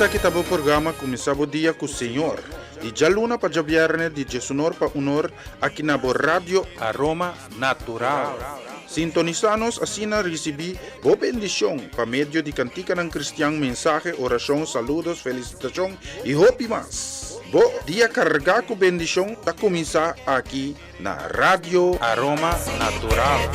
Esaki ta bo programa Kuminsá Bo Dia ku Señor, di djaluna pa djabièrnè di diesunor pa unor aki na bo Radio Aroma Natural. Sintonisá nos asina risibí bo bendishon pa medio di kantikanan kristian, mensahe, orashon, saludos, felisitashon i hopi mas. Bo dia kargá ku bendishon ta kuminsá aki na Radio Aroma Natural.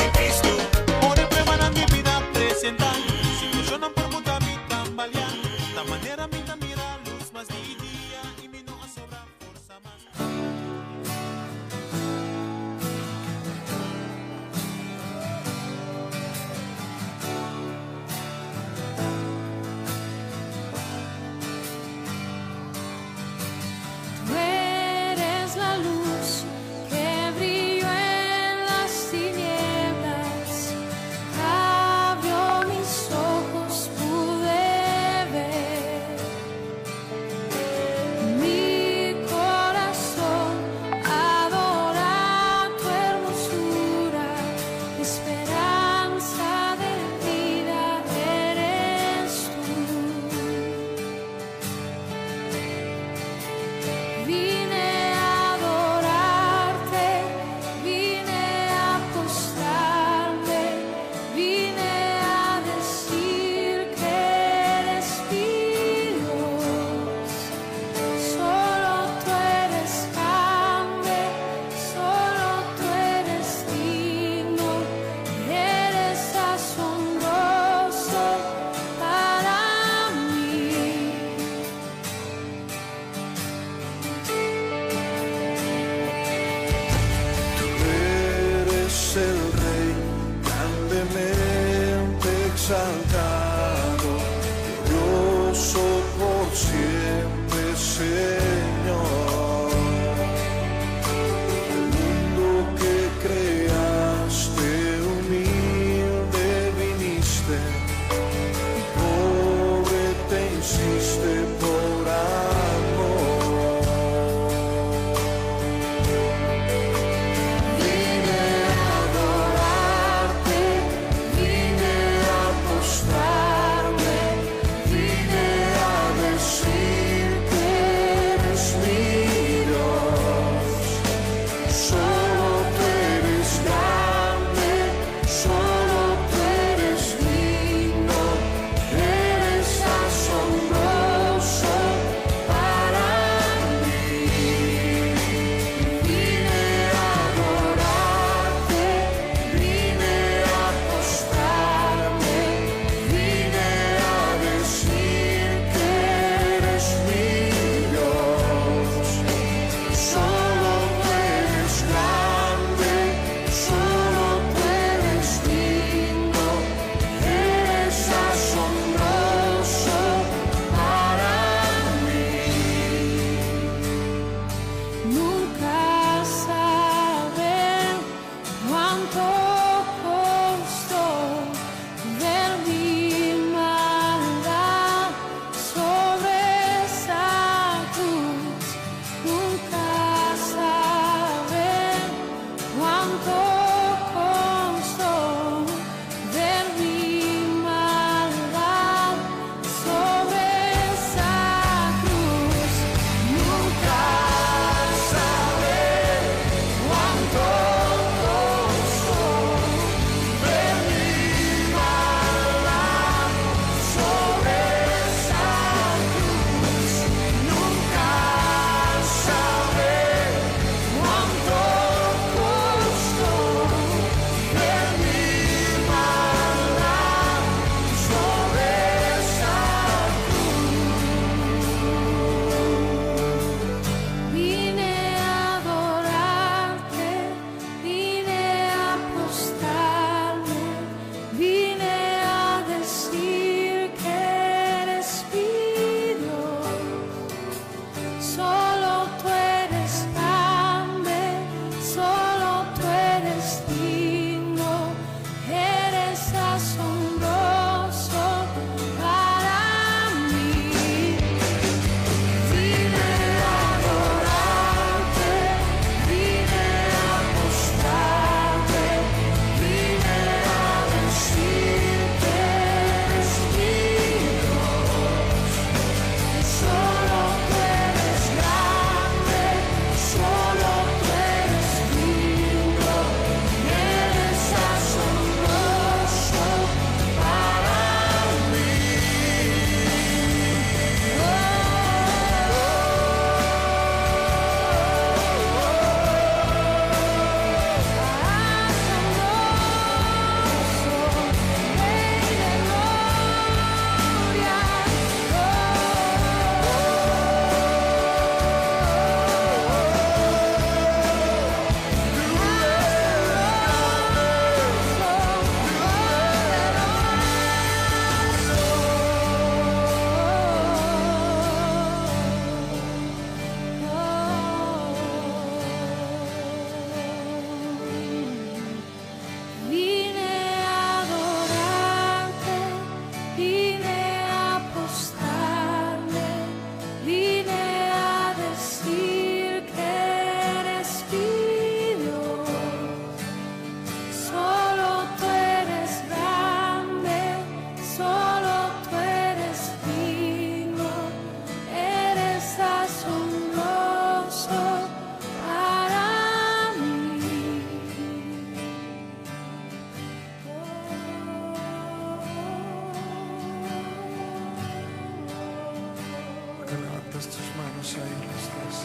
Levantas tus manos ahí donde estás.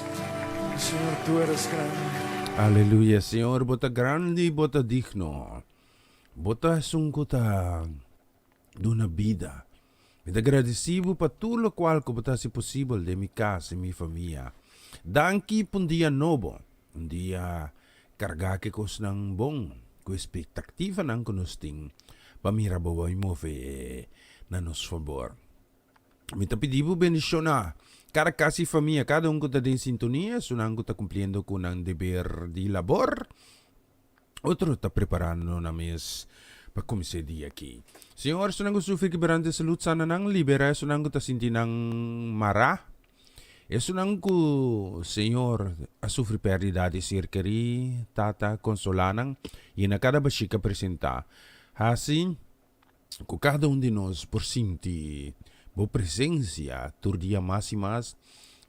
Señor, tú eres grande. Aleluya, Señor, bo ta grandi, bo ta digno. Bo ta esun ku ta duna bida. Mi ta gradisí bo pa tur lokual ku bo ta hasi posibel den mi kas i mi famia. Danki pa un dia nobo, un dia kargá ku e kosnan bon, ku espektaktivanan ku nos tin pa mira bo bai move na nos fabor. Mi ta pidi bo bendishoná kada kas i famia, kada un ku ta den sintonia, esunnan ku ta kumpliendo ku nan deber di labor. Otro ta preparando nan mes pa kuminsá e dia aki. Señor, esunnan ku sufri kebrante salud, sana nan, liberá esunnan ku ta sinti nan mará. Esunnan ku, Señor, a sufri pèrdida di ser kerí, Tata, konsolá nan, yena kada bashika presentá. Hasi ku kada un di nos por sinti Bo presensia tur dia mas i mas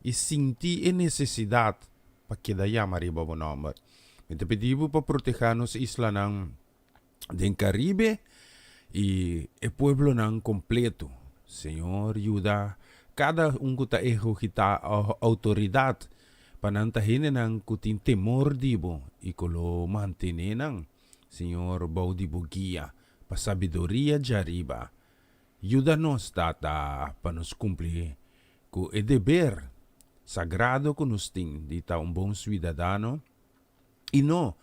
i sinti e nesesidat pa keda yama riba Bo nòmber. Mi ta pidi Bo pa protehá nos islanan den Karibe i e pueblonan kompleto. Señor, yuda kada un ku ta ehogitá outoridat pa nan ta hendenan ku tin temor di Bo i ku lo mantené nan, Señor, bou di Bo guia. Pa sabiduria djariba. Yuda nos, Tata, pa nos kumpli ku e deber sagrado ku nos tin di ta un bon suidadano, i no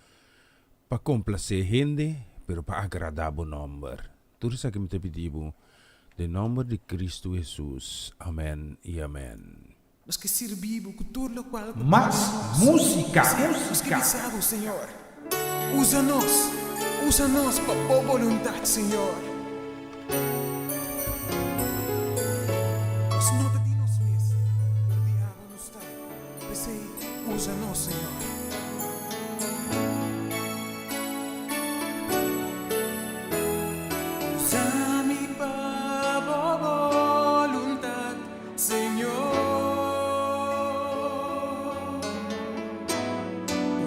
pa komplasé hende, pero pa agradá bo nòmber. Tur esaki mi ta pidi bo den nòmber di Kristu Hesus. Amèn i amèn. Nos ke sirbi bo ku tur lokual ku Mas nos. músika, Nos ke músika. bisa bo, Señor, usa nos, usa nos pa bo boluntat, Señor. Nos no ta di nos mes, pero di abo nos ta. P'esei, usa nos, Señor. Usa mi pa bo boluntat. Señor,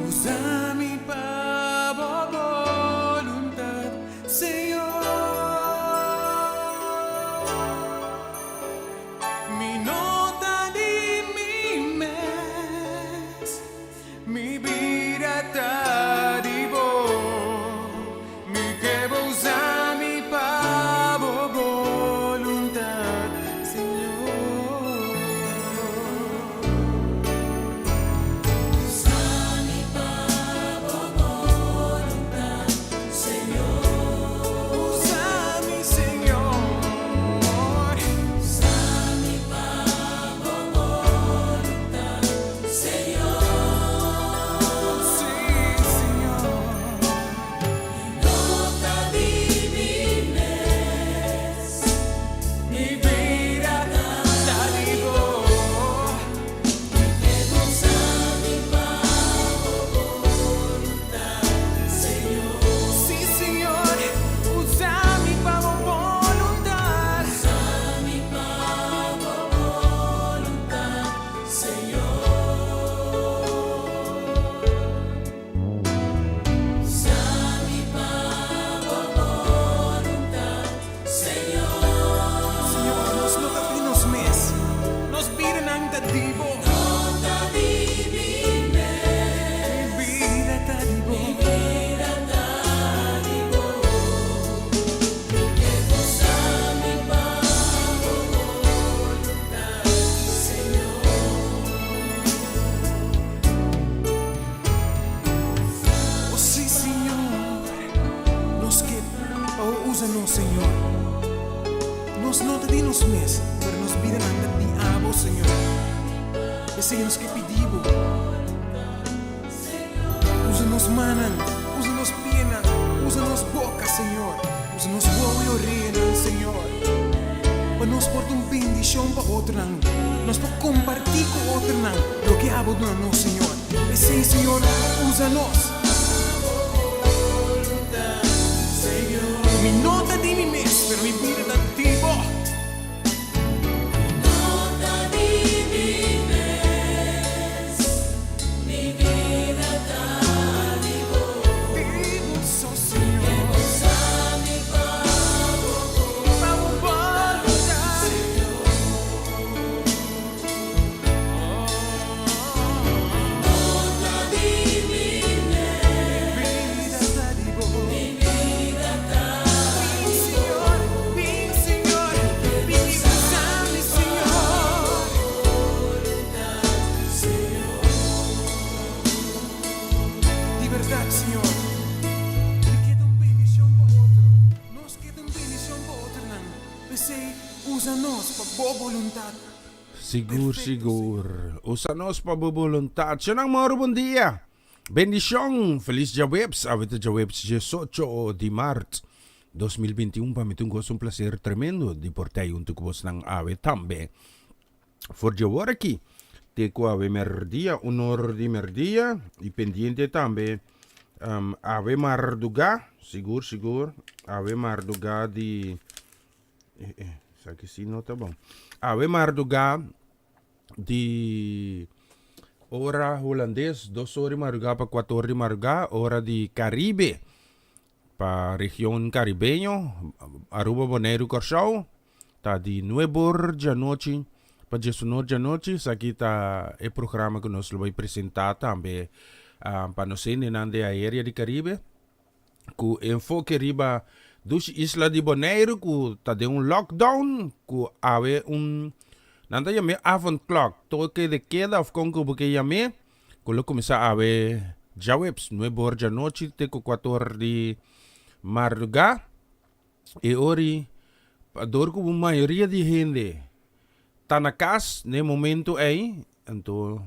usa mi pa bo boluntad, Señor. Mi no ta di mi mes, mi bida ta di bo. Mi ke bo usa mi pa bo boluntad, Señor. Usa mi pa bo boluntad, Señor. Usa mi, Señor. Usa mi pa bo boluntad, Señor. Sí, Señor. Mi no ta di mi mes, Mi bida ta di bo. Mi ke bo usa mi pa bo boluntad, Señor. Sí, Señor. Usa mi pa bo boluntad. Usa mi pa bo boluntad, Señor. Usa mi pa bo boluntad, Señor. Señor, nos no ta di nos mes, nos bidanan ta di bo. No ta di mi mes, Mi bida ta di bo. Mi bida ta di bo. Mi ke bo usa mi pa bo boluntad, Señor. Oh, sí, Señor. Nos ke pa bo usa nos, Señor. Nos no ta di nos mes, pero nos bidanan ta di abo, Señor. P'esei nos ke pidi bo. Usa nos mannan, usa nos pianan, usa nos boka, Señor. Usa nos wowo i oreanan, Señor. Pa nos por ta un bendishon pa otronan. Nos por kompartí ku otronan loke abo duna nos, Señor. P'esei, Señor, usa nos. Mi no ta di mi mes, pero mi bida ta di bo. No ta di mi mes, mi bida ta di bo. Di bo so, Señor. Ke bo usa mi pa bo Pa bo boluntad. Bo boluntat. Sigur sigur. Usa nos pa bo boluntat. Shonnan Moro bon dia. Bendishon. Felis djaweps. Awe ta djaweps diesocho di mart 2021. Pa mi ta un goso un placer tremendo di por ta hunto ku bosnan awe tambe. For di awor aki te ku awe merdia, un or di merdia i pendiente tambe awe mardugá, sigur sigur awe mardugá di eh eh esaki si no ta bon. Awe mardugá di ora hulandes dos or di mardugá pa kuater or di mardugá ora di Karibe. Pa region Karibeño, Aruba, Boneiru, Kòrsou, ta di nuebor djanochi pa diesunor djanochi. Esaki ta e programa ku nos lo bai presentá tambe pa nos hendenan den aerea di Karibe ku enfoke riba dushi isla di Boneiru ku ta den un lockdown ku awe un nan ta yam'é avondklok, toke de keda òf kon ku bo ke yam'é. Ku lo kuminsá awe djaweps nuebe or djanochi te ku kuator di mardugá. E ori pa dor ku mayoria di hende ta na kas na e momento ei, anto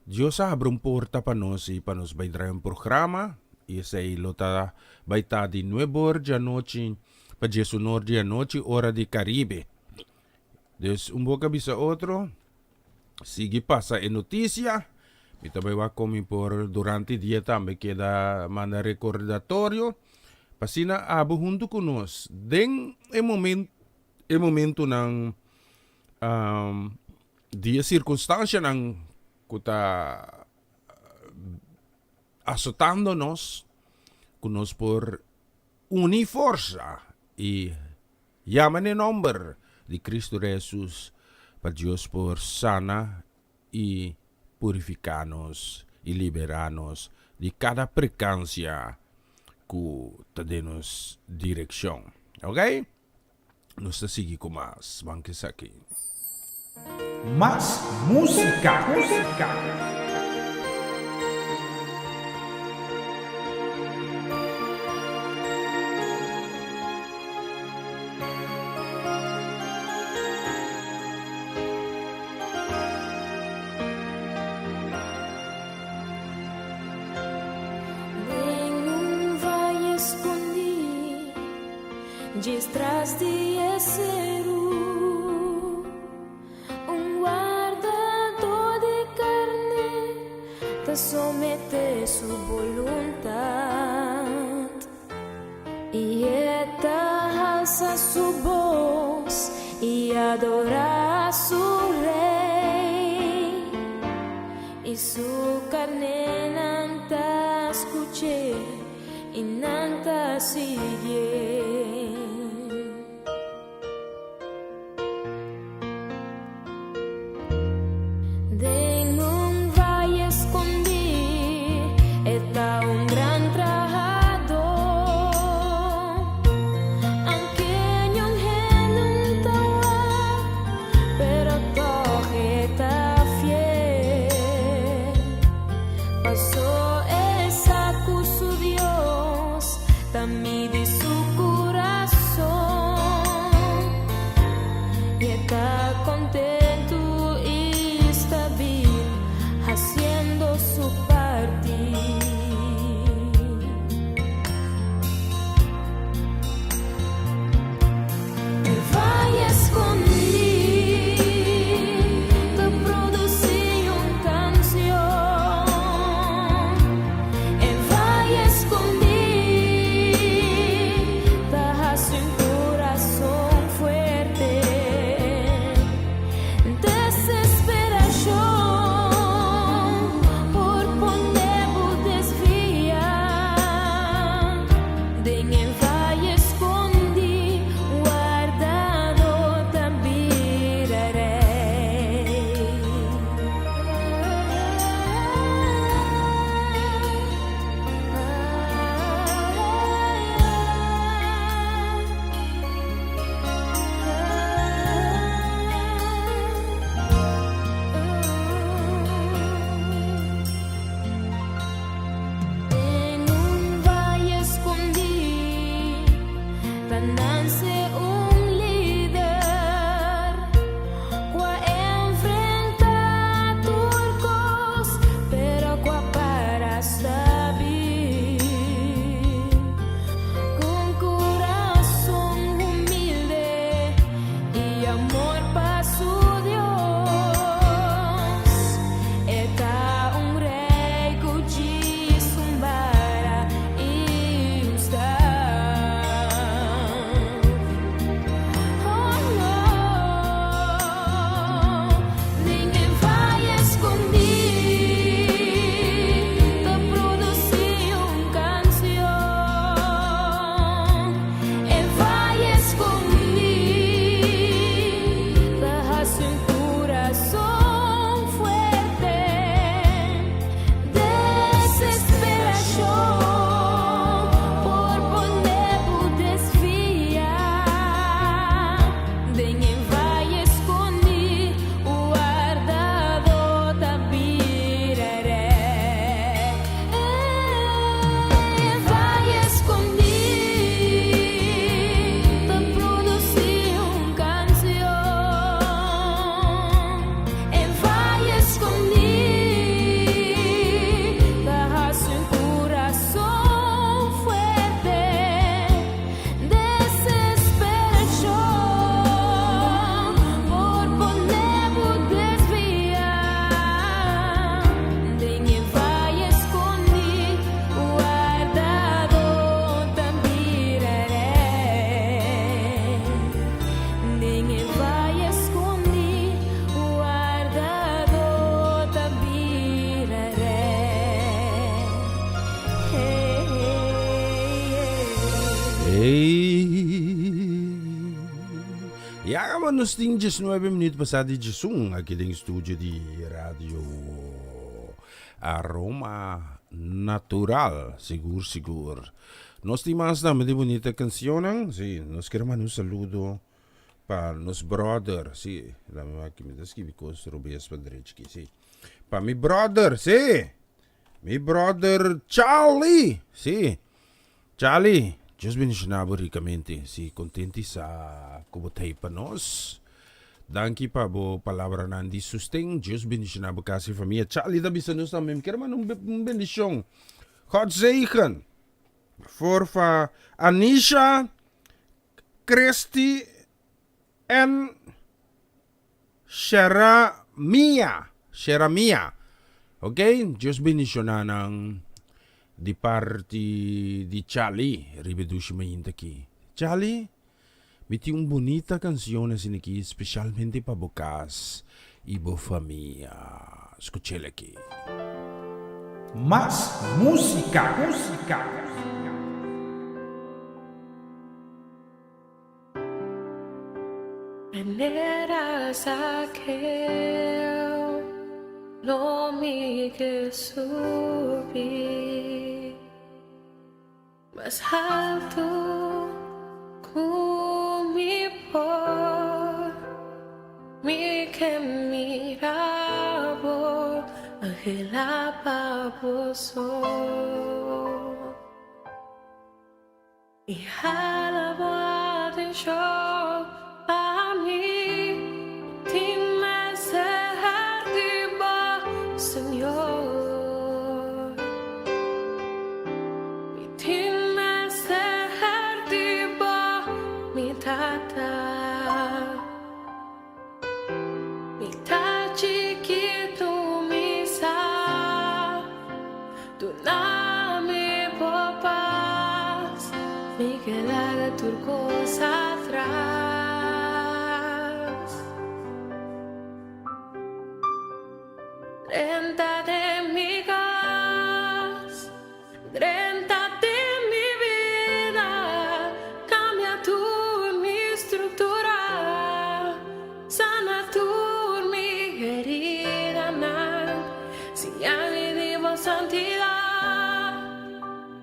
Dios a habri un porta pa nos i pa nos bai draai un programa i esei lo ta bai ta di nuebe or djanochi pa diesunor di anochi ora di Karibe. Dus un boka bisa otro. Sigui pasa e noticia. Mi ta bai wak con mi por durante dia tambe keda manda recordatorio. Pa asina abo hunto cu nos den e momen e momentonan di e circunstancianan cu ta azotando nos, cu nos por uni forsa y Yama n'e nomber di Cristo Resus pa Dios por sana y purifica nos y libera nos di cada precancia cu ta den nos direccion. Ok? Nos ta sigui cu mas. Ban cu esaki. Mas musica. Musica. Den un valle escondí. Djis tras di e seru, un wardadó di karné ta someté su boluntat. I e ta halsa su bos i adorá su Rei. I su karnénan ta skuch'é. I nan ta siguié. Den un valle skondí e ta un gran trahadó. Aunke niun hende no ta wak, pero tòg e ta fiel. Pasó e sa ku su Dios ta midi su kurason i e ta kontentu i stabil. Ya caba nos tin 19 minuut pasá di 11 aki den studio di Radio Aroma Natural. Sigur, sigur. Nos tin mas tambe di bunita cancionnan. Sí, nos quier manda un saludo pa nos brother. Sí, lame wak aki mi ta skibi cos robes pa drechi aki. Sí, pa mi brother, sí. Mi brother Charlie, sí. Charlie, Dios bendiciona bo ricamente. Sí, contenti sa cu bo ta pa nos. Danki pa bo palabranan di sosten. Dios bendiciona bo casa y famia. Charlie ta bisa nos tambe, mi kier manda un bendicion. God zegen voor pa Anisha, Christy en Sheramia, Sheramia. Ok, Dios bendiciona nan di parti di Charlie riba e dushi mainta aki. Charlie, mi tin un bunita cancion asina aki specialmente pa bo cas y bo famia. Scuchel aki. Mas musica, musica. Manera Zaqueo lo mi ke subi mas haltu ku mi por. Mi ke mira bo, anhela pa bo so. I hala bo atenshon pa mi, mi tin mester di bo, Señor. Mi tin mester di bo, mi Tata. Mi ta chikitu mi sa Duna mi bo pas Mi ke laga tur kos atras. Drenta den mi kas. Drenta den mi bida, cambia tur mi structura, sana tur mi heridanan, siña mi di bo santidad,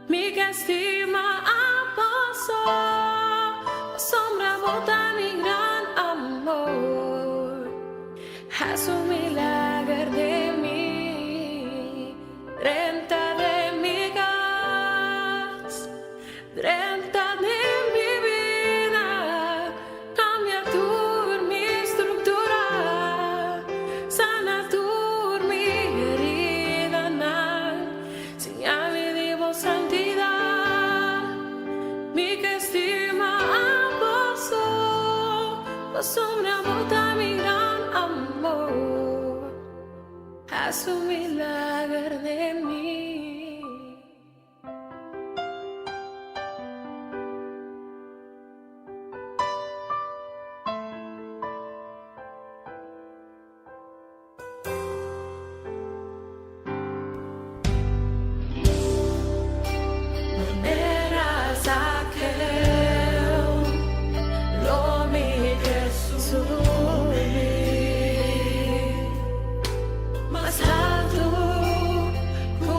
mi ke stima abo so, pasobra bo ta mi gran amor, haci un milager den mi. Drenta den mi kas, drenta den mi bida, kambia tur mi struktura, sana tur mi heridanan, siña mi di bo santidat, mi ke stima abo so, pasobra bo ta mi gran amor. Haz un milager den mi. Manera Zaqueo lo mi ke subi. Mas altu ku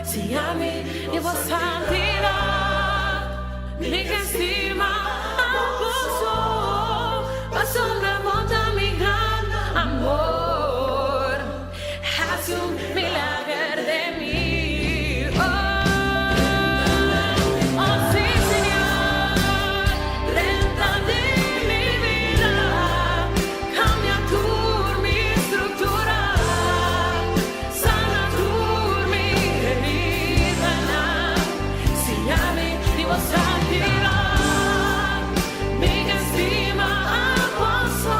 Siña mi di bo santidat, Mi ke stima abo so, Pasobra bo ta mi gran amor. Hasi un milager den mi, oh, oh sí, Señor, Drenta den mi bida, Cambia tur mi structura, Sana tur mi heridanan, Siña mi di bo santidad, Mi ke stima abo so,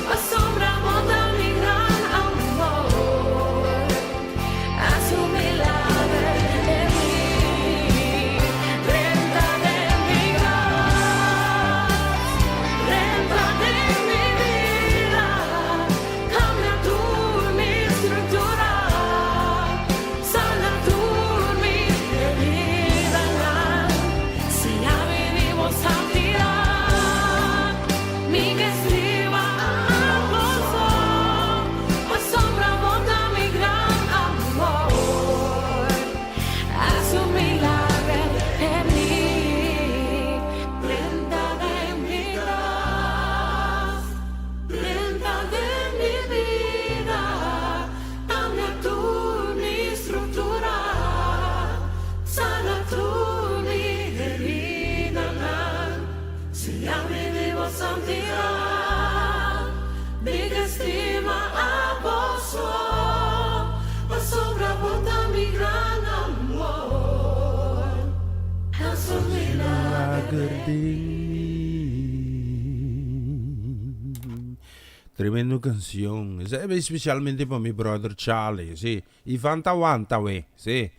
Pasobra bo ta mi gran amor. Hasi un milager den mi, Drenta den mi kas, Drenta den mi bida, Cambia tur mi structura, Sana tur mi heridanan, Siña mi di bo santidad, Mi ke stima abo so, Pasobra bo ta mi gran amor. Hasi un milager den mi, Drenta den mi kas, Drenta den mi bida, Cambia tur mi structura, Sana tur mi heridanan, Siña mi di bo santidad, Mi ke stima abo so, Pasobra bo ta mi gran amor. Hasi un milager den mi. Tremendo cancion. Esei especialmente pa mi brother Charlie, si. Ivan ta wanta we, si.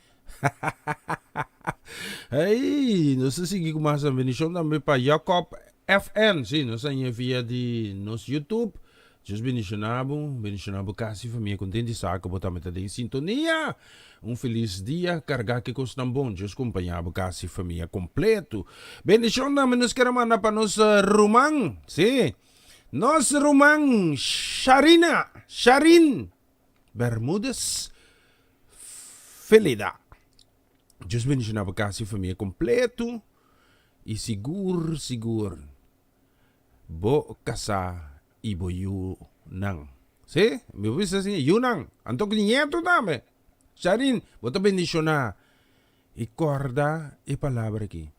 Hey, nos ta sigui cu mas bendicion tambe pa Jacob FN, si, nos a haña via di nos YouTube. Dios bendiciona bo, bendiciona bo cas y famia. Content di sa cu bo tambe ta den sintonia. Un feliz dia, carga cu e cosnan bon. Dios compaña bo cas y famia completo. Bendicion tambe nos kier a manda pa nos ruman, si, nos ruman Sharina, Sharin Bermudez Felida. Dios bendiciona bo cas y famia completo y sigur, sigur bo casa y bo yunan. Si, mi por bisa asina, yunan. Anto cu nieto tambe. Sharin, bo ta bendiciona. Y corda e palabra aki,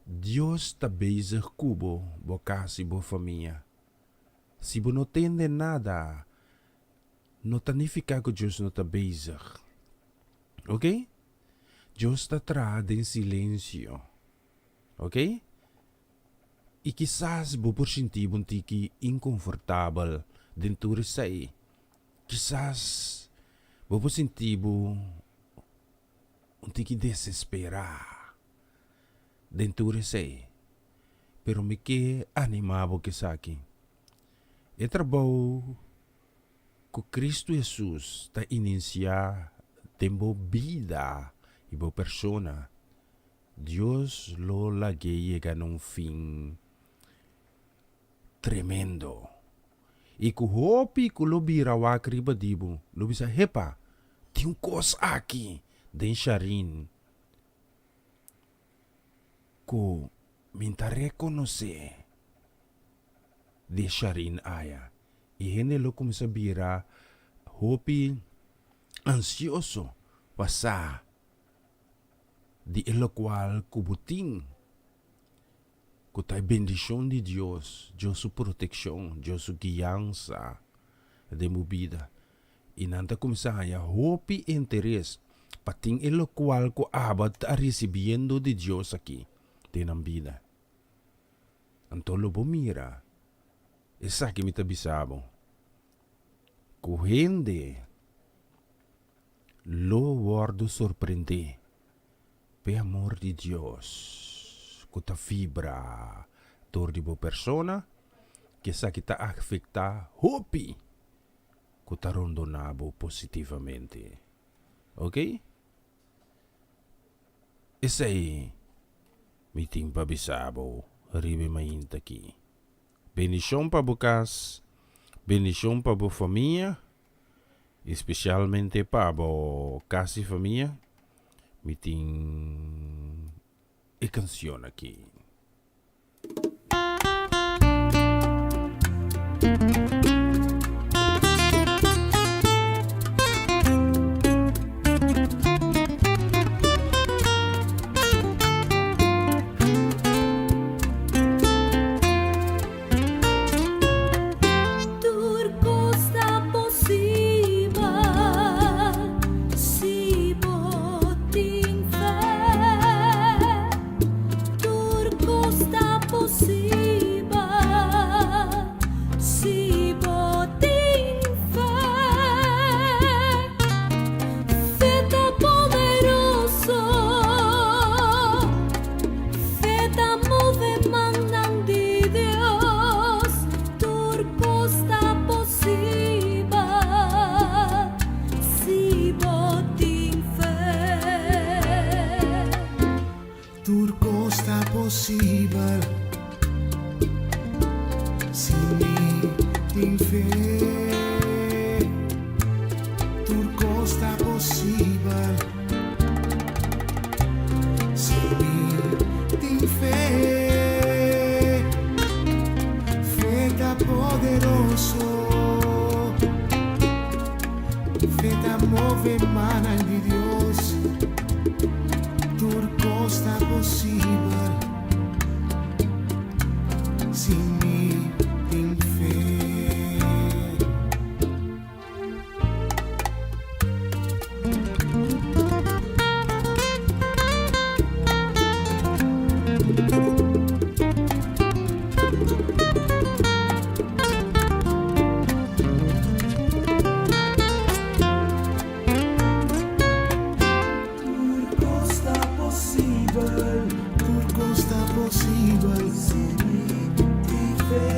Dios ta bezig cu bo, bo cas y bo famia. Si bo no tende nada, no ta nifica cu Dios no ta bezig. Ok? Dios ta traha den silencio. Ok? I kisas bo por sinti bo un tiki inkonfortabel den tur esei. Kisas bo por sinti bo un tiki desesperá den tur esei. Pero mi ke animá bo ku esaki, E trabou ku Kristu Hesus ta inisiá den bo bida i bo persona Dios lo lag'é yega na un fin tremendo. I ku hopi ku lo bira wak riba di bo, lo bisa, Hepa, tin un kos aki den Sharin ku mi ta rekonosé di e Sharin aya. I hende lo kuminsá bira hopi ansioso pa sa di e lokual ku bo tin, ku ta e bendishon di Dios, Dios su protekshon, Dios su guiansa den bo bida. I nan ta kuminsá haña hopi interes pa tin e lokual ku abo ta risibiendo di Dios aki den nan bida. Anto lo bo mira, esaki mi ta bisa bo, ku hende Lo wòrdu sorprendé p'e amor di Dios ku ta vibra dor di bo persona, ku esaki ta afektá hopi ku ta rondoná bo positivamente. Oke? Esei mi tin pa bisa bo riba e mainta aki. Bendishon pa bo kas, bendishon pa bo famia. I spesialmente pa bo kas i famia, mi tin e kanshon aki. Tur kos ta posibel si bo tin fe. Tur kos ta posibel si bo tin fe. Fe ta poderoso. Fe ta move mannan di Dios, tur kos ta posibel si bo tin fe. Tur kos ta posibel si mi tin fe. Tur kos ta posibel. Si mi tin fe, fe ta poderoso, fe ta move mannan di Dios, tur kos ta posibel si mi tin fe. Tur kos ta posibel, tur kos ta posibel si mi tin fe.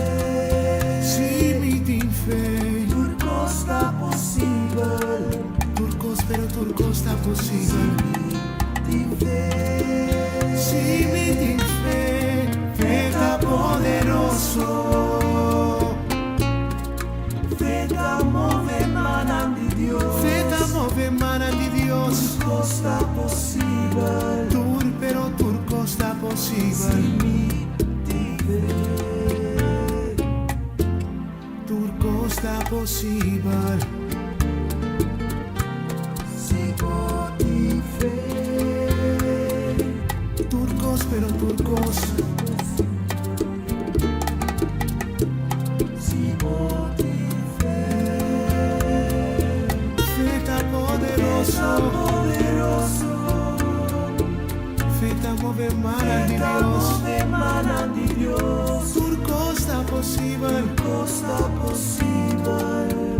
Si mi tin fe. Tur kos ta posibel. Tur kos, pero tur kos ta posibel. Si mi tin fe. Si mi tin fe. Fe ta poderoso. Fe ta move mannan di Dios. Fe ta move mannan di Dios. Tur kos ta posibel. Tur, pero tur kos ta posibel. Si mi tin fe. Tur kos ta posibel. Si bo tin fe. Tur kos, pero tur kos. Si bo tin fe. Fe ta poderoso. Poderoso. Fe ta move mannan di Dios. Move mannan di Dios. Tur kos ta posibel. Tur kos ta posibel.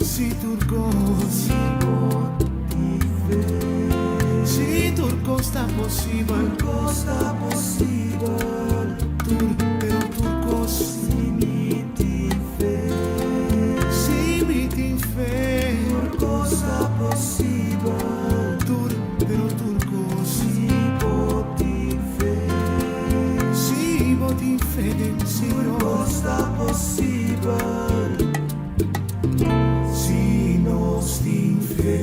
Si tur kos. Si bo tin fe. Si tur kos ta posibel. Tur kos ta posibel. Tur, pero tur kos. Si mi tin fe. Si mi tin fe. Tur kos ta posibel. Tur, pero tur kos. Si bo tin fe. Si bo tin fe den Señor. Tur kos ta posibel. Si nos tin fe.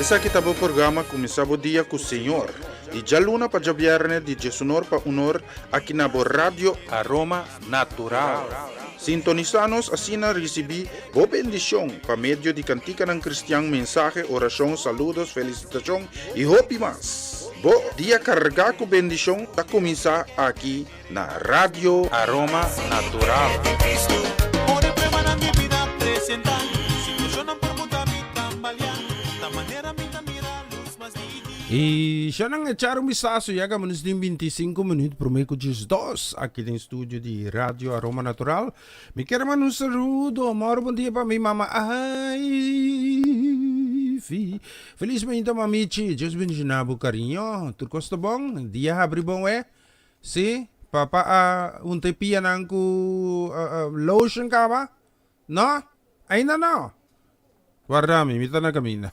Esaki ta bo programa Kuminsá Bo Dia ku Señor, di djaluna pa djabièrnè di diesunor pa unor aki na bo Radio Aroma Natural. Sintonisá nos asina risibí bo bendishon pa medio di kantikanan kristian, mensahe, orashon, saludos, felisitashon i hopi mas. Bo dia kargá ku bendishon ta kuminsá aki na Radio Aroma Natural. Y ya nan echar un vistazo, ya que nos tin 25 minuut prome cu 12 aki den studio di Radio Aroma Natural. Mi quier manda un saludo, moro bon dia pa mi mama Ivy. Feliz mañana mamichi, Dios bendiciona bo cariño. Tur cos ta bon, dia habri bon we. Si, papa a hunta e pianan ku lotion kaba? No? Ainda no? Warda mi, mi ta na kaminda.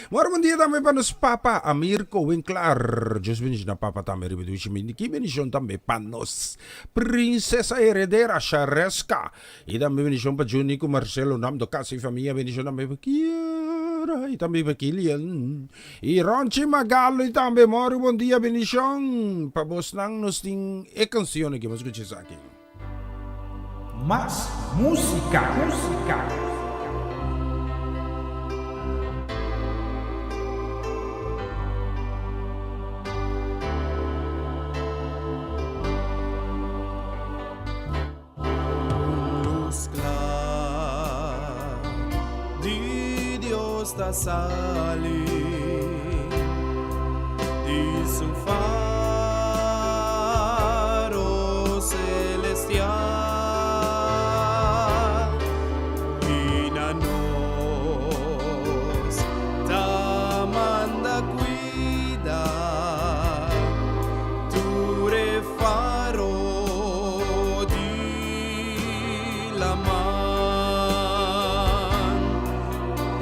Mor bon dia tambe pa nos papa Amirko Winklaar. Dios bendiciona papa tambe riba dushi mi. Ki bendicion tambe pa nos princesa heredera Shareska. Y tambe bendicion pa Juni cu Marcelo Namdo casa y famia. Bendicion tambe pa Kiara y tambe pa Kilian. Y Ronchi Magalo y tambe Mori bon dia bendicion pa bosnan. Nos tin e cancion aki, bo scucha esaki. Mas música, música. Un luz kla di Dios ta sali di su faro celestial i na nos ta manda cuida tur e faro di laman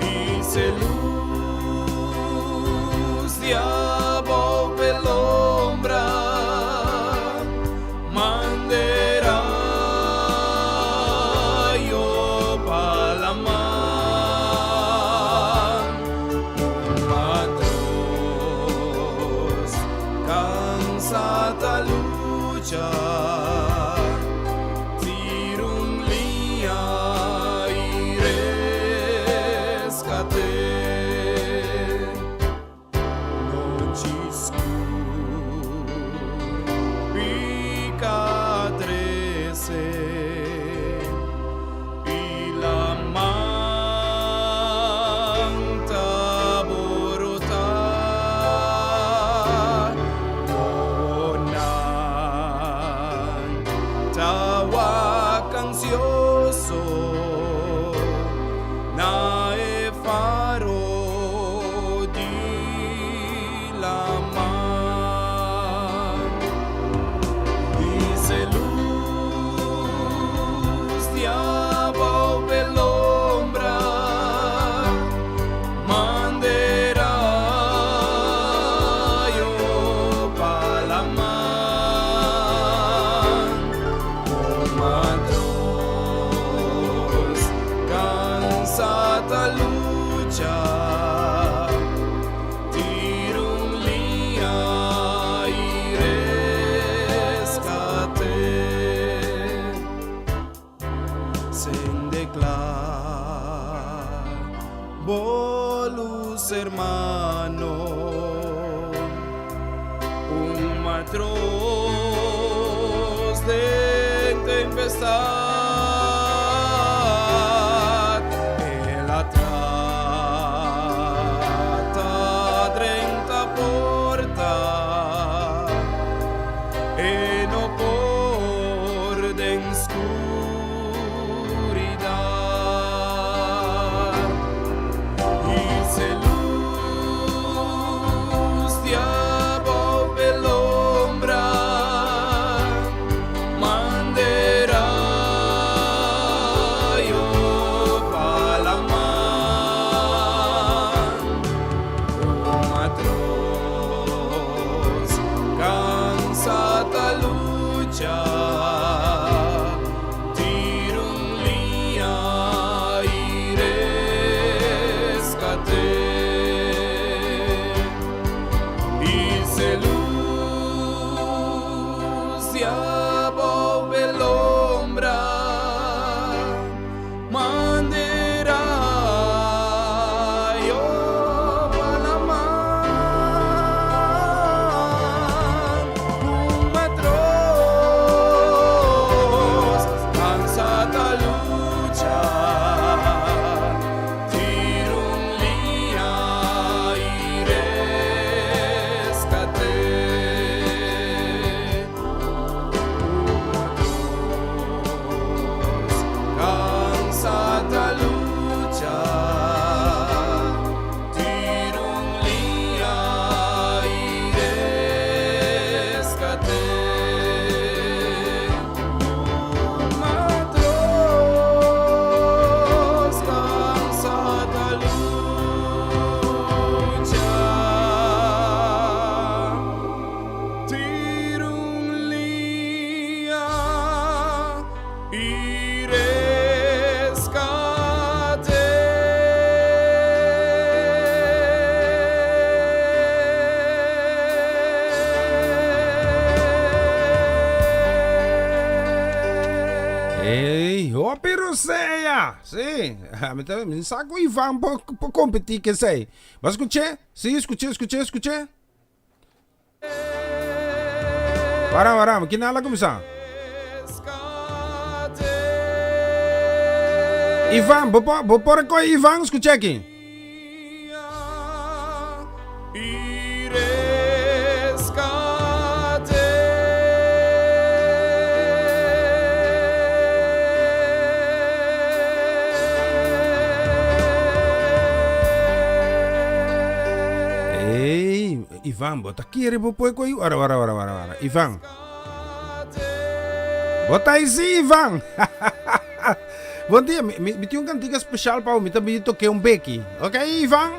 i se lus di abou p'e lombra mande rayo pa laman un matros cansa ta lucha. Tira un liña i reskat'é. Nochi skur, pika trese i laman ta borotá. Nan ta wak ansioso na e faro di laman. Dice luz di abou p'e lombra. Mande rayo pa laman. Un matros cansa ta lucha. Tira un liña i reskat'é. Sende kla bo lus hermano, un matros den tempestad, el a trata drenta porta. E no por den skuridat. I se lus di abou p'e lombra mande rayo pa laman. Un matros cansa ta lucha, tira un liña i reskat'é. I se lus di abou p'e lombra. Mande rayo pa laman. Un matros. rosea! Sí, mi ta mi sa ku Ivan por por kompetí ku esei. Bo a skuch'é? Sí, skuch'é, skuch'é, skuch'é. Wara, wara, kina la kuminsá? Ivan, bo por bo por kohe Ivan? Skuch'é aki. Ey, Ivan, bo ta kere bo por koe? Wara, wara, wara, wara, wara. Ivan. Bo ta ahí sí, Ivan. Bon dia, mi, mi, mi tin un cantica special pa bo. Mi ta bin toke un beki. Ok, Ivan?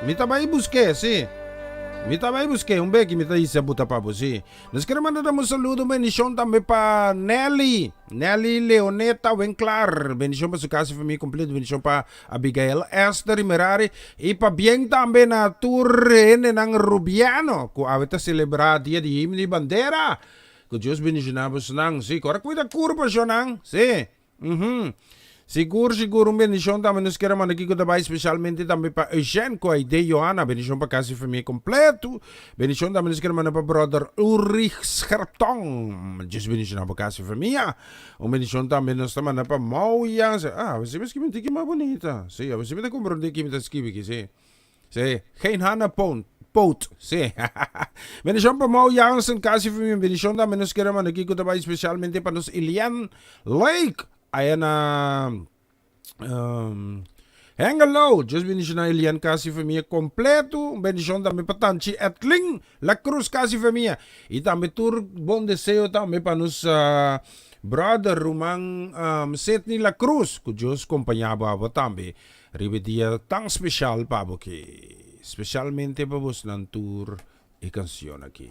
Mi ta bai buske, sí. Mi ta bai buske un beki, mi ta hisa buta pa bo, sí. Nos kere manda dam un saludo, un bendicion tambe pa Nelly. Nelly Leoneta Winklar. Bendicion pa su casa y familia completo. Bendicion pa Abigail Esther y Merari. Y pabien tambe na tur hendenan Rubiano cu awe ta celebra dia di himno y bandera. Cu Dios bendiciona bosnan. Sí, cora cuida curpa shonan. Sí. Uhum. Sigur, sigur un bendicion tambe nos kier a manda kico ta bay specialmente tambe pa Eugène cu Aide Johanna. Bendicion pa casa y famia completo. Bendicion tambe nos kier a manda pa brother Ulrich Scherptong. Dios bendiciona bo casa y famia. Un bendicion tambe nos ta manda pa Mau Jansen. Ah, a mi skibi un tiki mas bunita. Sí, a mi ta comprende ki mi ta skibi aki, sí. Sí, geen handen poon, poot, sí. Bendicion pa Mau Jansen, casi famia. Bendicion tambe nos kier a manda aki cu ta bay specialmente pa nos Elian Lake. Aya na um, Hengelo. Dios bendiciona Elian casi famia completo. Un bendicion tambe pa Tanchi Edlin La Cruz casi famia. Y tambe tur bon deseo tambe pa nos uh, brother ruman um, Sidney La Cruz. Cu Dios compaña bo abo tambe. Riba e dia tan special pa bo ki. Specialmente pa bosnan tur e cancion aki.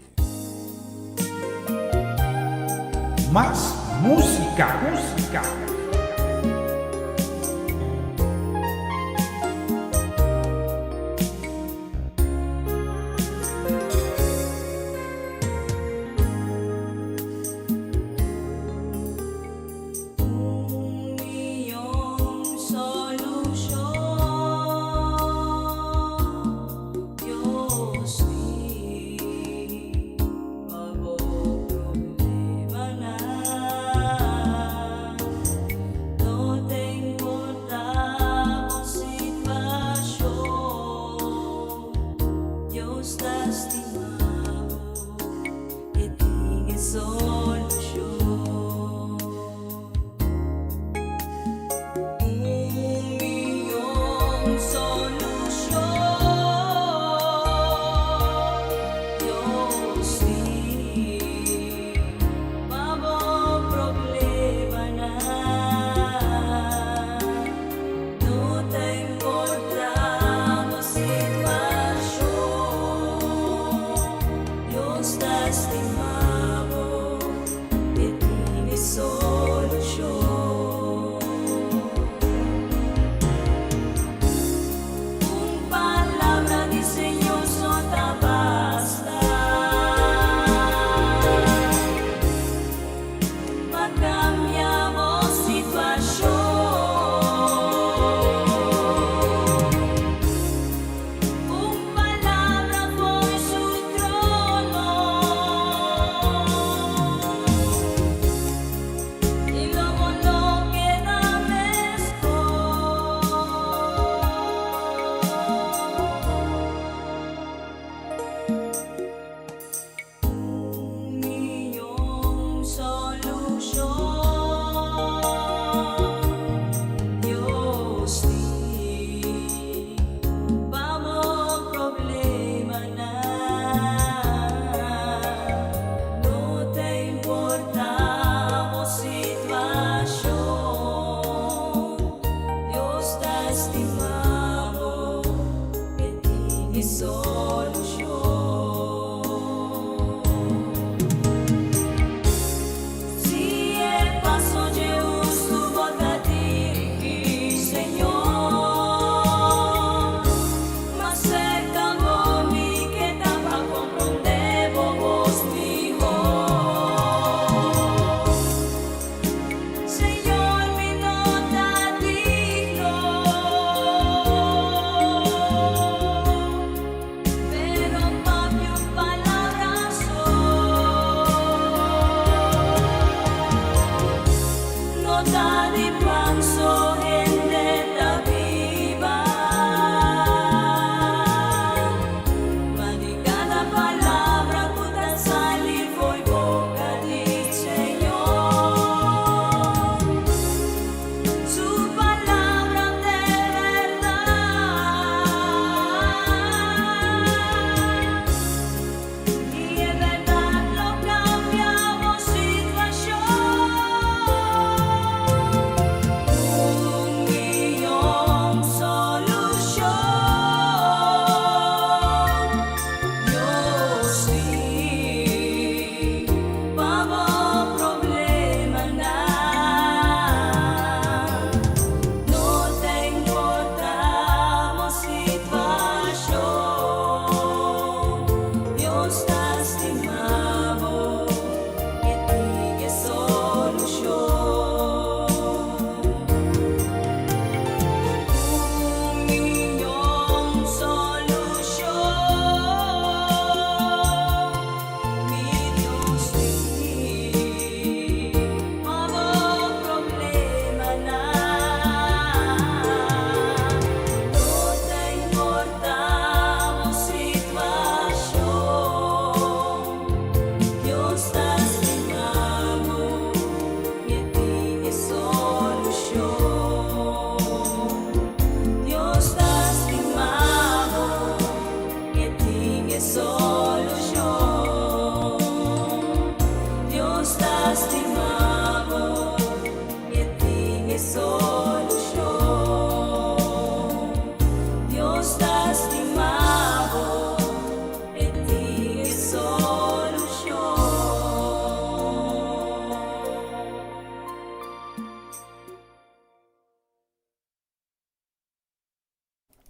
Mas musica, musica. Un mion solucion Dios tin pa bo problemanan. No ta importa bo situacion, Dios ta stima bo. E tin e solucion. Un mion solucion Dios tin pa bo problemanan. No ta importa bo situacion. Dios ta stima bo.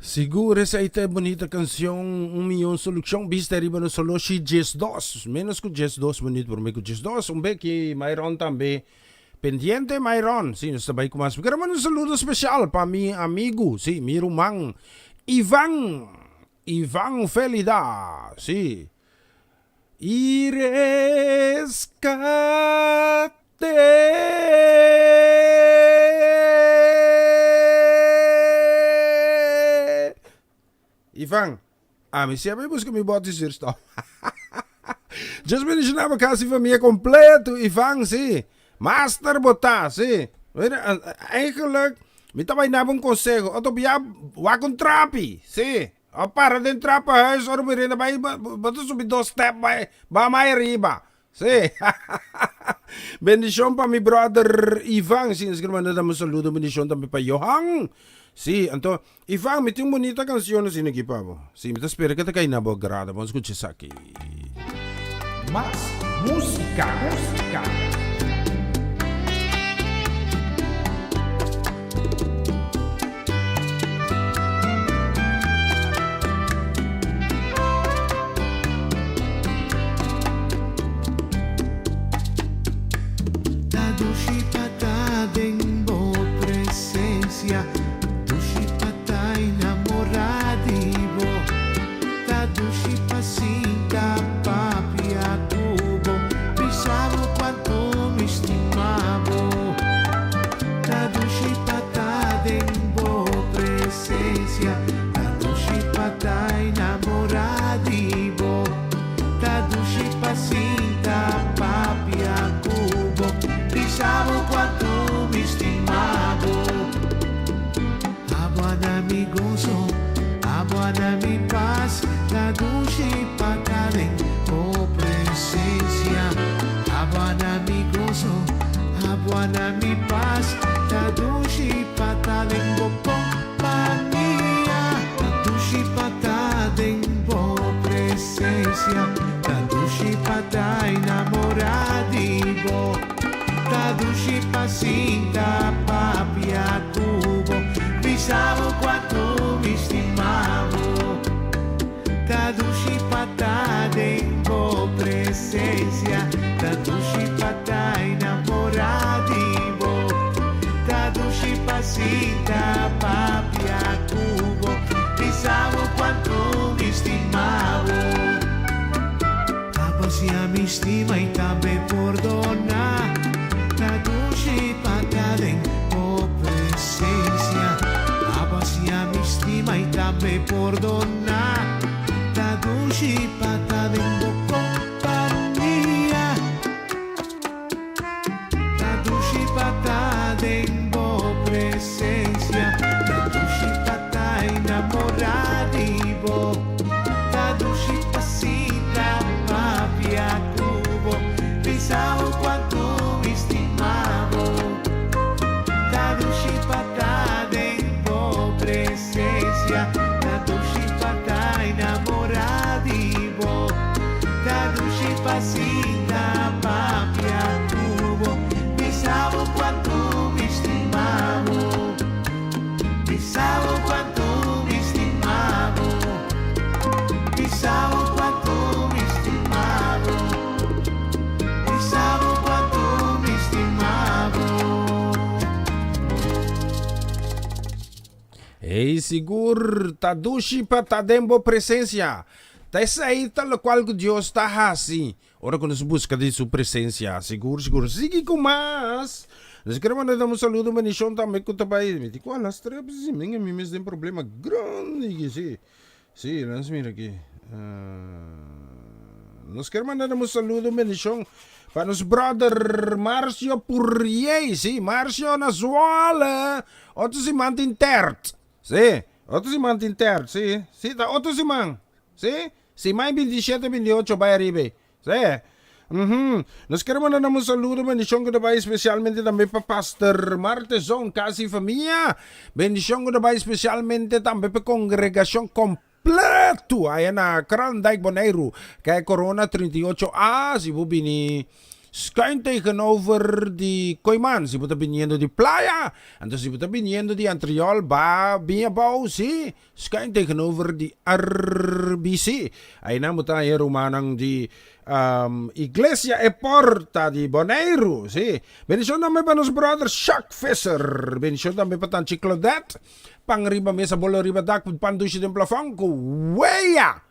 Sigur esei ta e bunita cancion Un Miyon Solucion bista riba nos soloshi 12, menos cu 12 minuut prome cu 12 un beki Myron tambe pendiente Myron si nos ta bay cu mas mi quier manda un saludo special pa mi amigo si mi ruman Ivan Ivan Felida si I rescate. Ivan, ami si a bai busca mi boti zuurstof. Just bendicioná bo casa y famia completo, Ivan, si. Master bo ta, si. Mira, eigenlijk, mi ta bai nabo un conseho. Otro bia, wak un trapi, si. A para den trappenhuis ora bo renda bai bo ta subi dos step bai ba mai ariba. Si. Bendicion pa mi brother Ivan. Si, nos quier manda un saludo bendicion tambe pa Johan. Si, anto Ivan mi tin un bonita cancion asina aki pa bo. Si, mi ta spera ke ta kai na bo agrado. Bon scucha esaki. Mas musica, musica. Ta dushi pa ta den bo presencia, dushi pa ta enamora di bo. Ta dushi pa sinta papia ku bo, bisa bo kuantu mi stima bo. Ta dushi pa ta den bo presensia, ta dushi pa ta enamorá di bo. Ta dushi pa sinta papia ku bo, bisa bo kuantu mi stima bo. Abo a da mi goso, abo a da mi pas, ta dushi pa ta den bo presencia. Abo a da mi goso, abo a da mi pas, ta dushi pa ta den bo compania. Ta dushi pa ta den bo presencia, ta dushi pa ta enamora di bo. Ta dushi pa sinta papia ku bo, bisa bo kuantu mi stima bo. Ta dushi pa ta den bo presensia, ta dushi pa ta enamorá di bo. Ta dushi pa sinta papia ku bo, bisa bo kuantu mi stima bo. Abo si a mi stima y tambe pordona Ta dushi pa ta den bo presencia Abo si a mi stima y tambe pordona Ta dushi pa ta den bo compania Ta dushi pa ta den bo presencia Ta dushi pa ta enamora di bo Ta dushi pa sinta papia ku bo Bisa bo kuantu mi stima bo Ta dushi pa ta den bo presencia Ta dushi pa ta enamora di bo Ta dushi pa sinta papia ku bo Bisa bo kuantu mi stima bo Bisa bo kuantu mi stima bo Bisa bo kuantu mi stima bo Bisa bo kuantu mi stima bo. Ey sigur ta dushi pa ta den bo presencia. Ta esey ta locual cu Dios ta haci ora cu nos busca di su presencia. Sigur sigur. Sigui cu mas. Nos quiere manda un saludo, un bendicion tambe cu ta bay. Mi tin cu hala strep si mi mi mes den problema grandi aki si. Si, laat mira aki. Nos quiere manda un saludo, un bendicion pa nos brother Marcio Purrier. Si, Marcio na Zwolle. Otro siman tin tert. Si, otro siman tin tert, si. Si, ta otro siman. Si, siman 27, 28 bai ariba. Si. Mhm. Nos quiere manda un saludo, bendicion ku ta bai especialmente tambe pa Pastor Martezon, casa y famia. Bendicion ku ta bai especialmente tambe pa congregacion completo aya na Kralendijk, Boneiru. Kaya Corona 38A, si bo bini. Schuin tegenover di Kooiman, si bo ta biniendo di Playa, anto si bo ta biniendo di Antriol, ba bini abou, si, schuin tegenover di RBC. Ainan bo ta haña rumannan di Iglesia E Porta di Boneiru, si. Bendishon tambe pa nos brother Sjaak Visser, bendishon tambe pa Tanchi Claudette, pan riba mesa, bolo riba dak, pan dushi den plafon ku wea,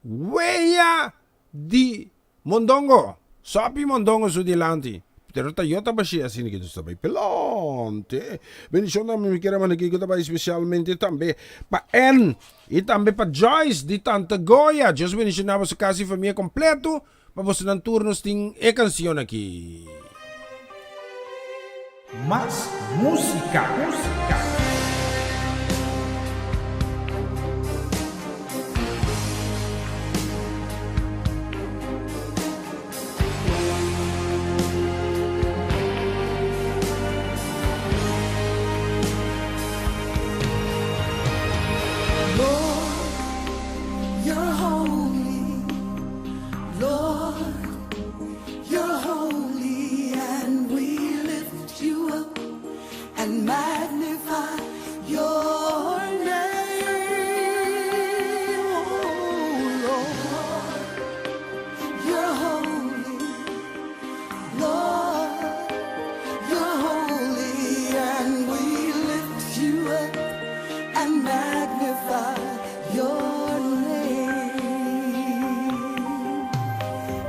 wea di Mondongo, Sopi Mondongo su dilanti. Pero ta yo ta bashia asina ki nos ta bai pelonte. Bendishon ta mi kier a manda kiko ta bai spesialmente tambe pa Ann i tambe pa Joyce di Tante Goya. Dios bendishona boso kas i famia kompleto. Pa bosonan tur nos tin e kansion aki. Mas músika, músika. Lord, you're holy. Lord, you're holy, and we lift you up and magnify your name. Oh, Lord, you're holy. Lord, you're holy, and we lift you up and magnify your name.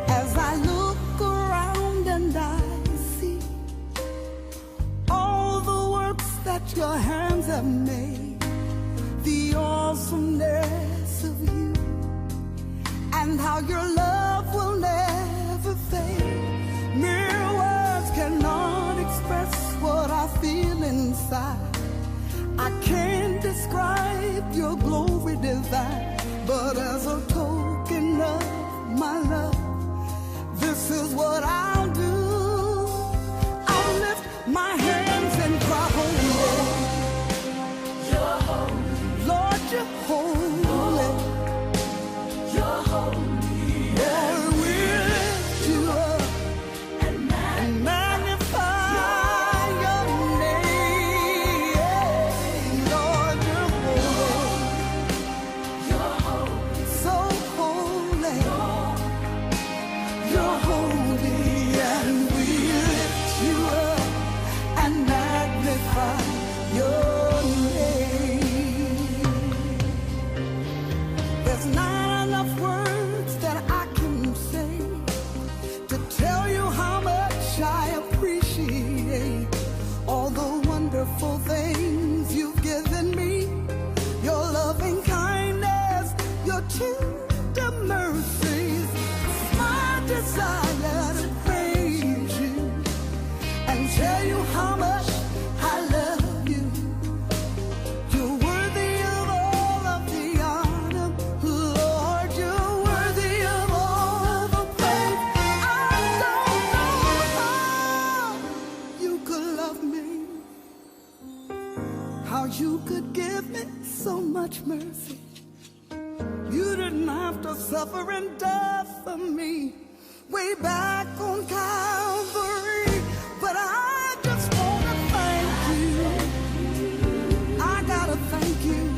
As I look around and I see all the works that your hands have made, the awesomeness of you, and how your love will never fade. Mere words cannot express what I feel inside. I can't describe your glory divine, but as a token of my love, this is what I'll do. I'll lift my hands and cry, holy. You're holy. Lord, you're holy. Lord, you're holy. Lord, we lift you up and magnify your name. Lord, you're holy. You're holy. So holy. You're holy, and we lift you up and magnify your name. There's not enough words that I can say to tell you how much I appreciate all the wonderful things you've given me. Your loving kindness, your tender mercies. It's my desire to praise you and tell you how much I love you. You're worthy of all of the honor, Lord. You're worthy of all the praise. I don't know how you could love me, how you could give me so much mercy. You didn't have to suffer and die for me way back on Calvary. But I just wanna thank you. I gotta thank you.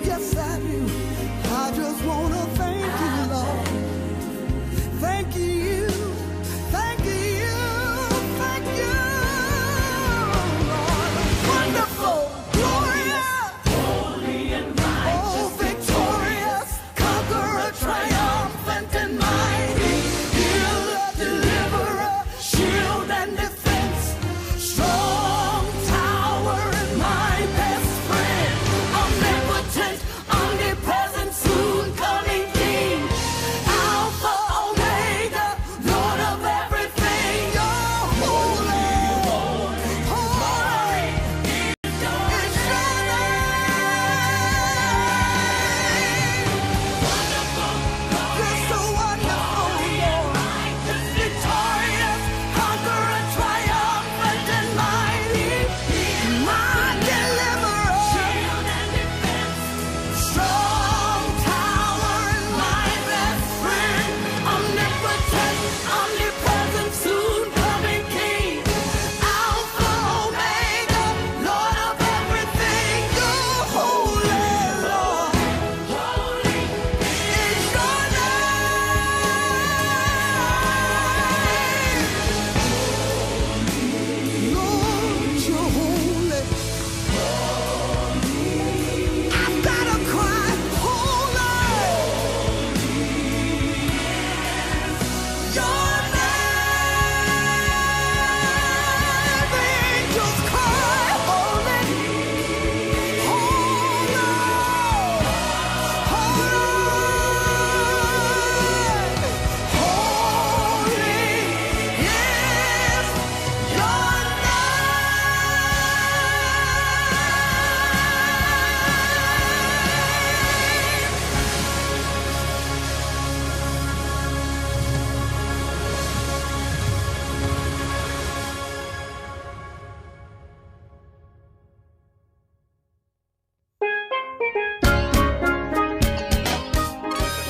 Yes, I do. I just wanna thank you, Lord. Thank you. Thank you. Thank you, Lord. Wonderful, glorious, oh, victorious.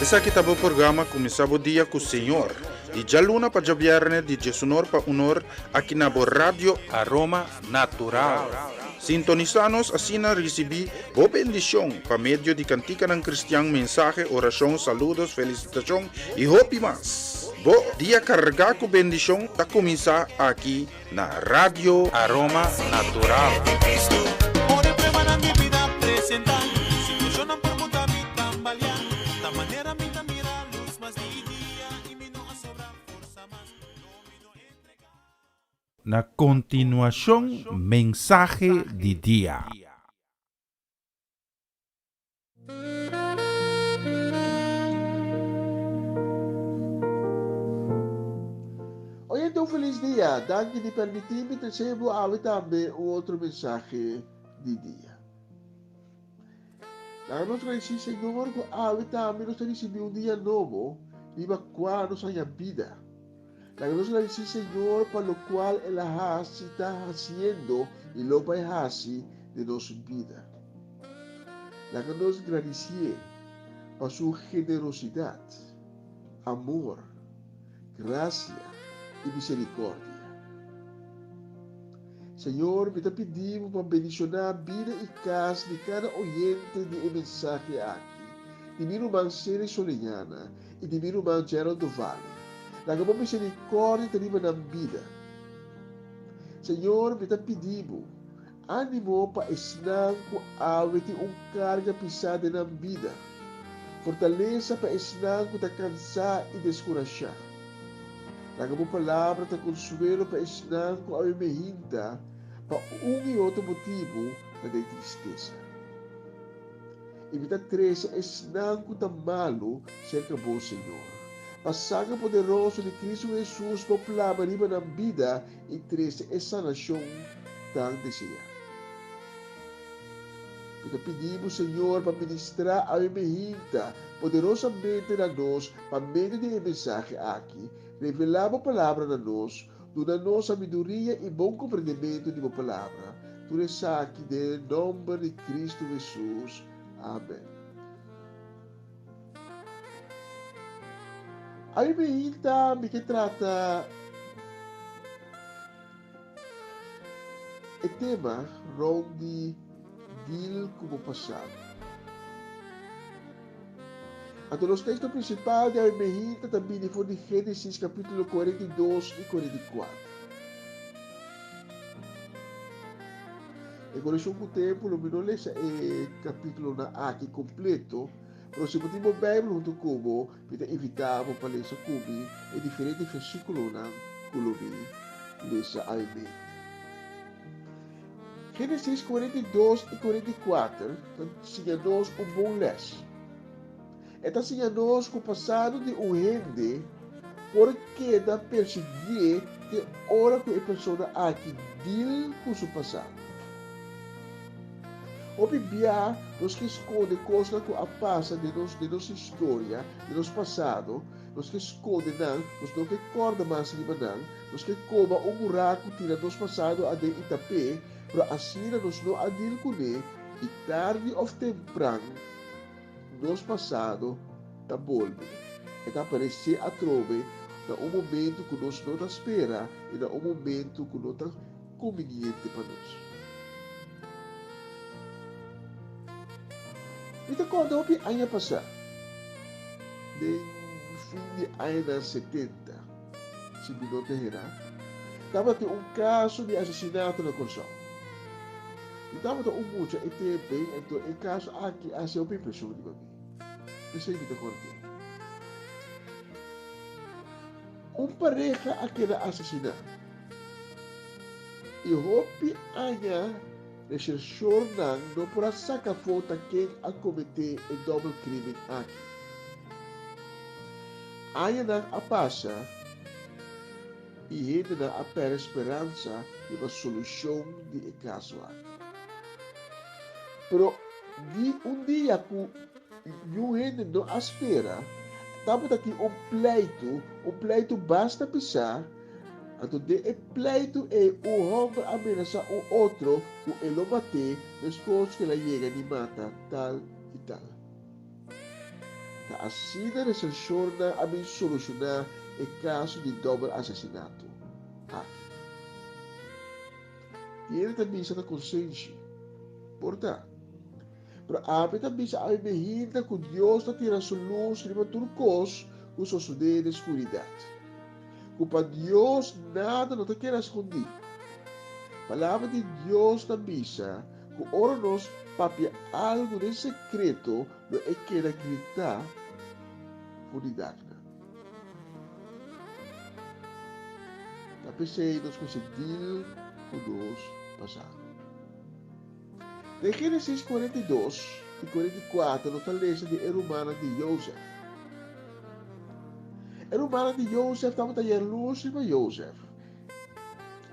Esaki ta bo programa Kuminsá Bo Dia ku Señor, di djaluna pa djabièrnè di djesunor pa unor aki na bo Radio Aroma Natural. Sintonisá nos asina risibí bo bendishon pa medio di kantikanan kristian, mensahe, orashon, saludos, felisitashon i hopi mas. Bo dia kargá ku bendishon ta kuminsá aki na Radio Aroma Natural. Na kontinuashon mensahe di dia. Oyente un felis dia, danki di permití mi trese bo awe tambe un otro mensahe di dia. Laga nos gradisí Señor ku awe tambe nos ta risibí un dia nobo riba kua nos haña bida. Laga nos gradisí Señor pa lokual El a hasi, ta hasiendo i lo bai hasi den nos bida. Laga nos gradisié pa su generosidat, amor, grasia i miserikòrdia. Señor, mi ta pidi bo pa bendishoná bida i kas di kada oyente di e mensahe aki, di mi ruman Sere Soleñana i di mi ruman Gerald Dovale. Laga bo miserikòrdia ta riba nan bida. Señor, mi ta pidi bo, Ánimo pa esnan ku awe tin un karga pisá den nan bida. Fortalesa pa esnan ku ta kansá i deskurashá. Laga bo palabra ta konsuelo pa esnan ku awe mehinta pa un i otro motibu ta den tristesa. I mi ta trese esnan ku ta malu serka bo, Señor. Pa sanger poderoso di Kristu Hesus bo plama riba nan bida i trese e sanashon tan deseá. Mi ta pidi bo, Señor, pa ministrá awe mehinta poderosamente na nos pa medio di e mensahe aki. Revelá bo Palabra na nos, duna nos sabiduria i bon komprendementu di bo Palabra. Tur esaki den e nòmber di Kristu Hesus. Amen. Awe mehinta mi ke trata e tema rond di deal ku bo pasado. Anto nos teksto prinsipal di awe mehinta ta bini for di Génesis kapítulo 42 i 44. E konekshon ku tempu lo mi no lesa e kapítulonan aki kompleto, Pero si bo tin bo Bijbel huntu ku bo, mi ta invitá bo pa lesa ku mi e diferente versíkulonan ku lo mi lesa awe-mente. Génesis 42 i 44 ta siña nos un bon lès. E ta siña nos ku pasado di un hende por keda persiguié te ora ku e persona aki dil ku su pasado. Hopi bia nos ke skonde kosnan ku a pasa den nos den nos historia, den nos pasado, nos ke skonde nan, nos no ke kòrda mas riba nan, nos ke koba un buraku tira nos pasado aden i tap'é, pero asina nos no a dil kuné i tardi òf tempran nos pasado ta bolbe. E ta aparesé atrobe na un momentu ku nos no ta spera i na un momentu ku no ta kumbiniente pa nos. Mi ta kòrda hopi aña pasá, den fin di añanan setenta, si mi no ta herá, tabatin un kaso di asesinato na Kòrsou. Mi tabata un mucha e tempu ei, anto e kaso aki a hasi hopi impreshon riba mi. P'esei mi ta kòrd'é. Un pareha a keda asesiná. I hopi aña reshershornan no por a saka afó ta ken a kometé e dòbel krímen aki. Añanan a pasa i hendenan a pèrdè speransa riba solushon di e kaso aki. Pero di un dia ku niun hende no a spera, tabata tin un pleitu, un pleitu basta pisá, Anto den e pleitu ei un hòmber a menasá un otro ku e lo mat'é meskos ku el a yega di mata tal i tal. Ta asina resershornan a bin solushoná e kaso di dòbel asesinato aki. Tiene ta bisa ta konsenshi. Por ta. Pero ami ta bisa ami behinda ku Dios ta tira su lus riba tur kos ku sosodé den skuridat. Ku pa Dios nada no ta keda skondí. Palabra di Dios ta bisa ku ora nos papia algu den sekreto lo e keda gritá for di daknan. Ta p'esei nos mester deal ku nos pasado. Den Génesis 42 i 44 nos ta lesa di e rumannan di Jozef. E rumannan di Jozef tabata yalurs riba Jozef.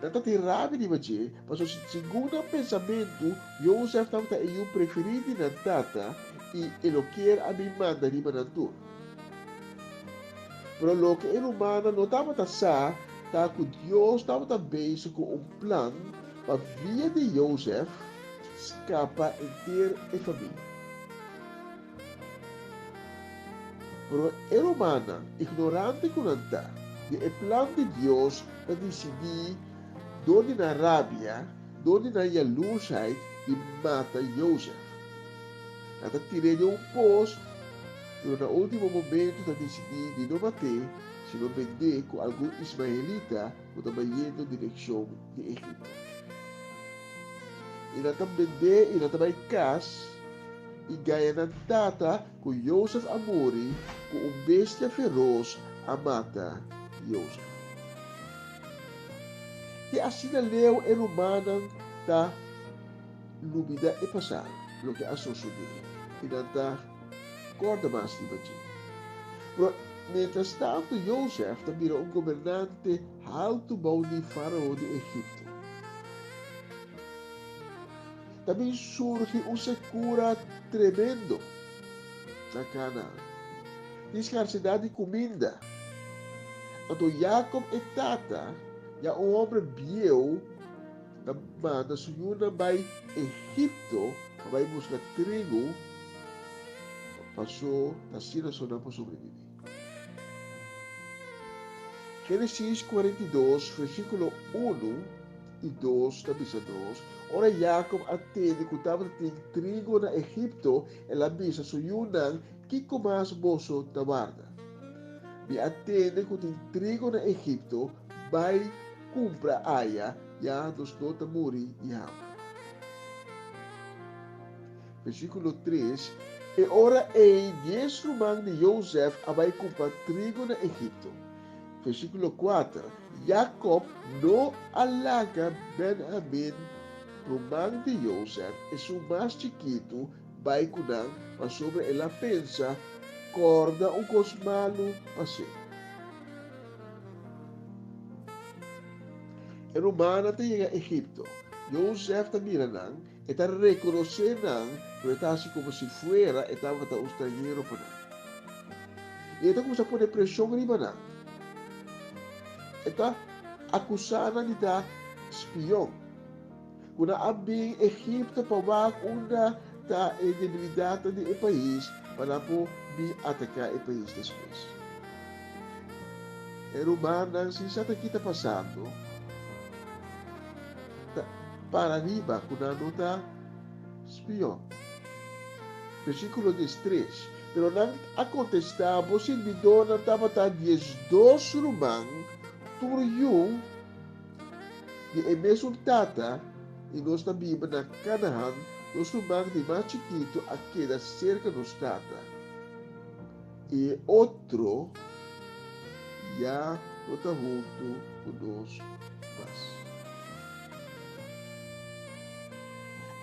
Nan ta tin rabia riba dje, pasobra segun nan pensamentu, Jozef tabata e yu preferí di nan tata i e lo kier a bin manda riba nan tur. Pero loke e rumannan no tabata sa ta ku Dios tabata bezig ku un plan pa via di Jozef skapa henter e famia. Pero e rumannan, ignorante ku nan ta di e plan di Dios, ta disidí dor di nan rabia, dor di nan yalursheid, di mata Jozef. Nan ta tir'é den un pos, pero na último momento ta disidí di no mat'é, sino bend'é ku algun ismaelita ku ta bayendo direkshon di Egipto. I nan ta bend'é i nan ta bai kas i gaña nan tata ku Jozef a muri, ku un bestia feros a mata Jozef. Te asina leu e rumannan ta lubida e pasado, loke a sosodé, i nan ta kòrda mas riba dje. Pero miéntras tantu Jozef ta bira un gobernante haltu bou di Fárao di Egipto. Ta bin surgi un sekura tremendo na Kanaan. Tin skarsedat di kuminda. Anto Yakob e tata, ya un hòmber bieu, ta manda su yunan bai Egipto pa bai buska trigu, paso ta asina so nan por sobreviví. Génesis 42, versíkulo 1 i 2 ta bisa nos, Ora Yakob a tende ku tabatin trigo na Egipto, el a bisa su yunan, Kiko mas boso ta warda? Mi a tende ku tin trigo na Egipto, bai kumpra aya, ya nos no ta muri di hamber. Versíkulo 3, E ora ei dies ruman di Jozef a bai kumpra trigo na Egipto. Versíkulo 4, Yakob no a laga Benhamin, ruman di Jozef, esun mas chikitu, bai ku nan, pasobra el a pensa, Kòrda un kos malu pas'é. E rumannan ta yega Egipto. Jozef ta mira nan, e ta rekonosé nan, pero e ta hasi komo si fuera e tabata un strañero pa nan. I e ta kuminsá pone preshon riba nan. E ta akusá nan di ta spion, ku nan a bin Egipto pa wak unda ta e debilidatnan di e pais pa nan por bin ataká e pais despues. E rumannan sin sa ta ki ta pasando, ta para riba ku nan no ta spion. Versíkulo 13, Pero nan a kontestá, Bo sirbidónan tabata 12 ruman, tur yu di e mesun tata, i nos ta biba na Kanahan, nos ruman di mas chikitu a keda serka nos tata. I e otro ya no ta huntu ku nos mas.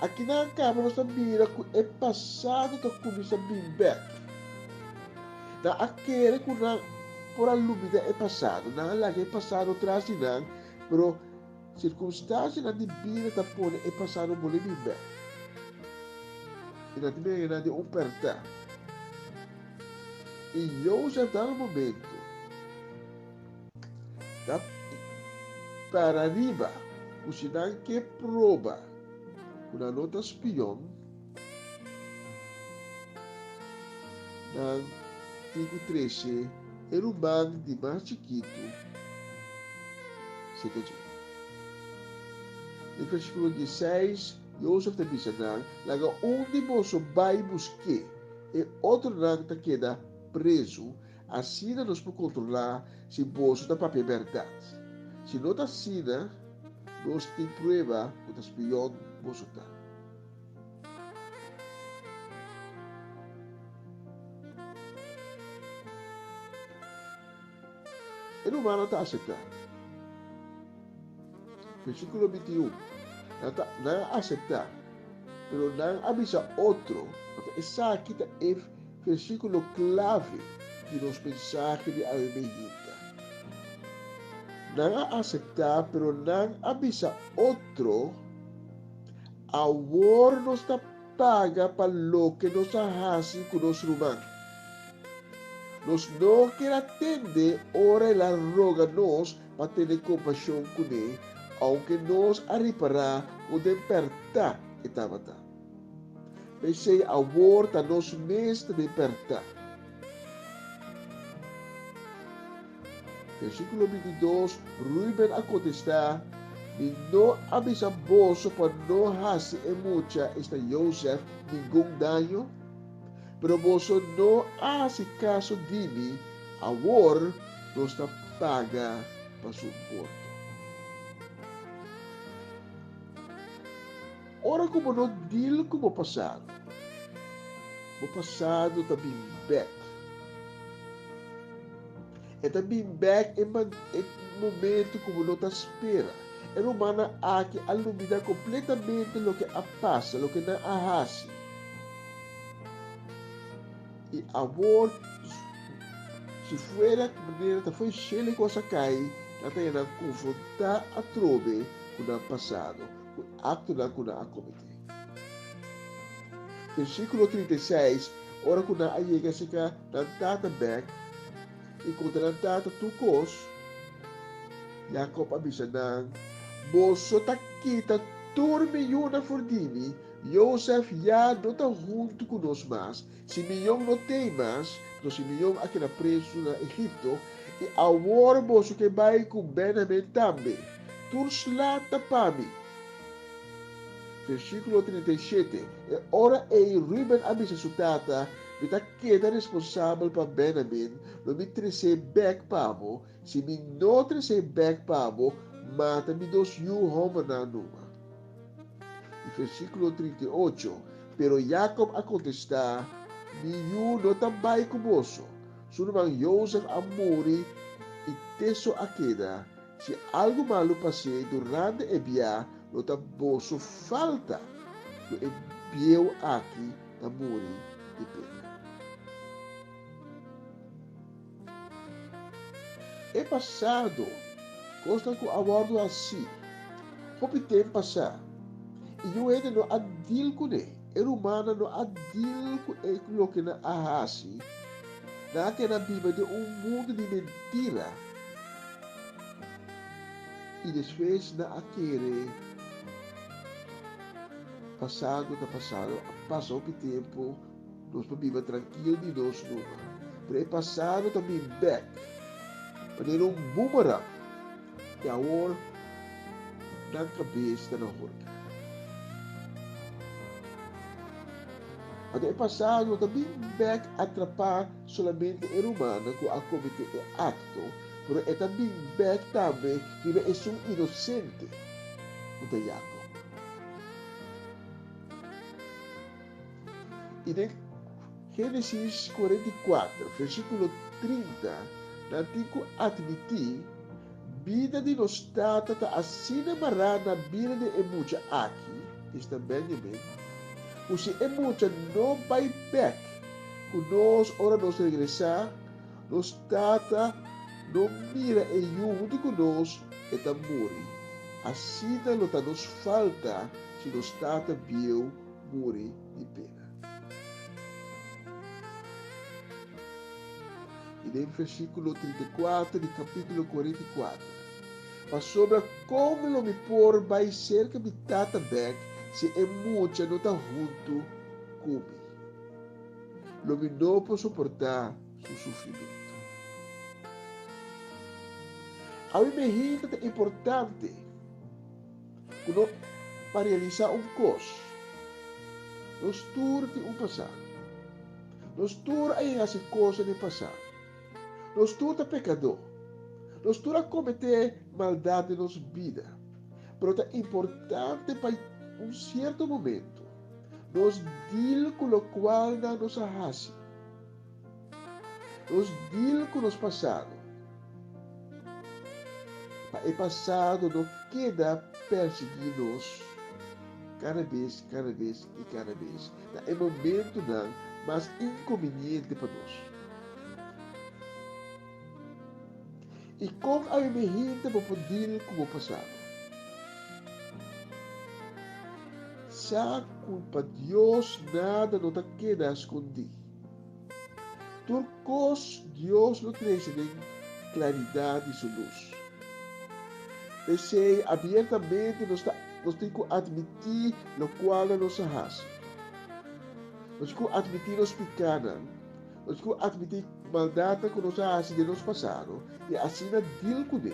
Akinan kaba nos ta mira ku e pasado ta kuminsá bin bèk. Nan a kere ku nan por a lubidá e pasado, nan a laga e pasado tras di nan, pero sirkunstansianan di bida ta pone e pasado bolbe bin bèk. I nan ta mira nan den un pèrtá. I Jozef dado momento ta para riba ku si nan ke proba ku nan no ta spion, nan. tin ku trese e ruman di mas chikitu serka dje. Den versíkulo dieseis, Yosef ta bisa nan, Laga un di boso bai busk'é, e otronan ta keda prezu, asina nos por kontrolá si boso ta papia bèrdat. Si no ta asina, nos tin prueba ku ta spiòn boso ta. E rumannan ta aseptá. Versíkulo 21, Nan ta, nan a aseptá, pero nan a bisa otro, anto esaki ta e versíkulo klave di nos mensahe di awe meinta. Nan a aseptá, pero nan a bisa otro, Awor nos ta paga pa loke nos a hasi ku nos ruman. Nos no kier a tende ora el a roga nos pa tene kompashon kuné, ounke nos a ripará ku den pèrtá e tabata. P'esei awor ta nos mes ta den pèrtá. Versíkulo 22, Ruben a kontestá, Mi no a bisa boso pa no hasi e mucha, esta Josef, ningun daño? Pero boso no a hasi kaso di mi, awor nos ta paga pa su morto. Ora ku bo no deal ku bo pasado, bo pasado ta bin bèk. E ta bin bèk e e momento ku bo no ta spera. E rumannan aki a lubidá kompletamente loke a pasa, loke nan a hasi. I awor, si fuera manera ta fo'i shelu e kos a kai, nan ta yena konfrontá atrobe ku nan pasado, ku aktonan ku nan a kometé. Versíkulo 36, Ora ku nan a yega serka nan tata bèk i konta nan tata tur kos, Jakòb a bisa nan, Boso ta kita tur mi yunan for di mi, Yosef ya no ta huntu ku nos mas, Simeon no t'ei mas, pasobra Simeon a keda prezu na Egipto, i awor boso ke bai ku Benhamin tambe. Tur sla ta pa mi. Versíkulo 37, E ora ei Ruben a bisa su tata, Mi ta keda responsabel pa Benhamin, lo mi tres'é bèk pa bo, si mi no tres'é bèk pa bo, mata mi dos yu hòmbernan numa. I versíkulo 38, Pero Jakob a kontestá, Mi yu no ta bai ku boso. Su ruman Jozef a muri i t'e so a keda. Si algu malu pas'é durante e bia, lo ta boso falta ku e bieu aki ta muri di pena. E pasado, kosnan ku a wòrdu hasí hopi tempu pasá i niun hende no a dil kuné. E rumannan no a dil ku e loke nan a hasi. Nan a keda biba den un mundu di mentira i despues nan a kere pasado ta pasado. A pasa hopi tempu. Nos por biba trankil di nos numa, pero e pasado ta bin bek manera un boomerang i awor nan kabes ta na horka. Anto e pasado no ta bin bek atrapá solamente e rumannan ku a kometé e akto, pero e ta bin bek tambe riba esun inosente ku ta Yakob. I den Génesis 44, versíkulo 30, nan tin ku atmití, Bida di nos tata ta asina mará na bida di e mucha aki, esta Benjamin, ku si e mucha no bai bèk ku nos ora nos regresá, nos tata no mira e yu huntu ku nos, e ta muri. Asina lo ta nos falta si nos tata bieu muri di pena. I den versíkulo 34 di kapítulo 44, Pasobra kon lo mi por bai serka mi tata bèk si e mucha no ta huntu ku mi? Lo mi no por soportá. su sufrimentu. Awe mehita ta importante ku no pa realisá un kos. Nos tur tin un pasado. Nos tur a yega hasi kosnan den pasado. Nos tur ta pekadó. Nos tur a kometé maldat den nos bida. Pero ta importante pa un sierto momento nos deal ku lokualnan nos a hasi. Nos deal ku nos pasado. Pa e pasado no keda persiguí nos kada bes, kada bes i kada bes na e momentunan mas inkonviniente pa nos. I kon awe mi hende bo por deal ku bo pasado? Sa ku pa Dios nada no ta keda skondí. Tur kos Dios lo trese den klaridat di su lus. P'esei abiertamente nos ta nos tin ku atmití lokual nos a hasi. Nos tin ku atmití nos pikánan. Nos ku atmití maldatnan ku nos a hasi den nos pasado i asina dil kuné.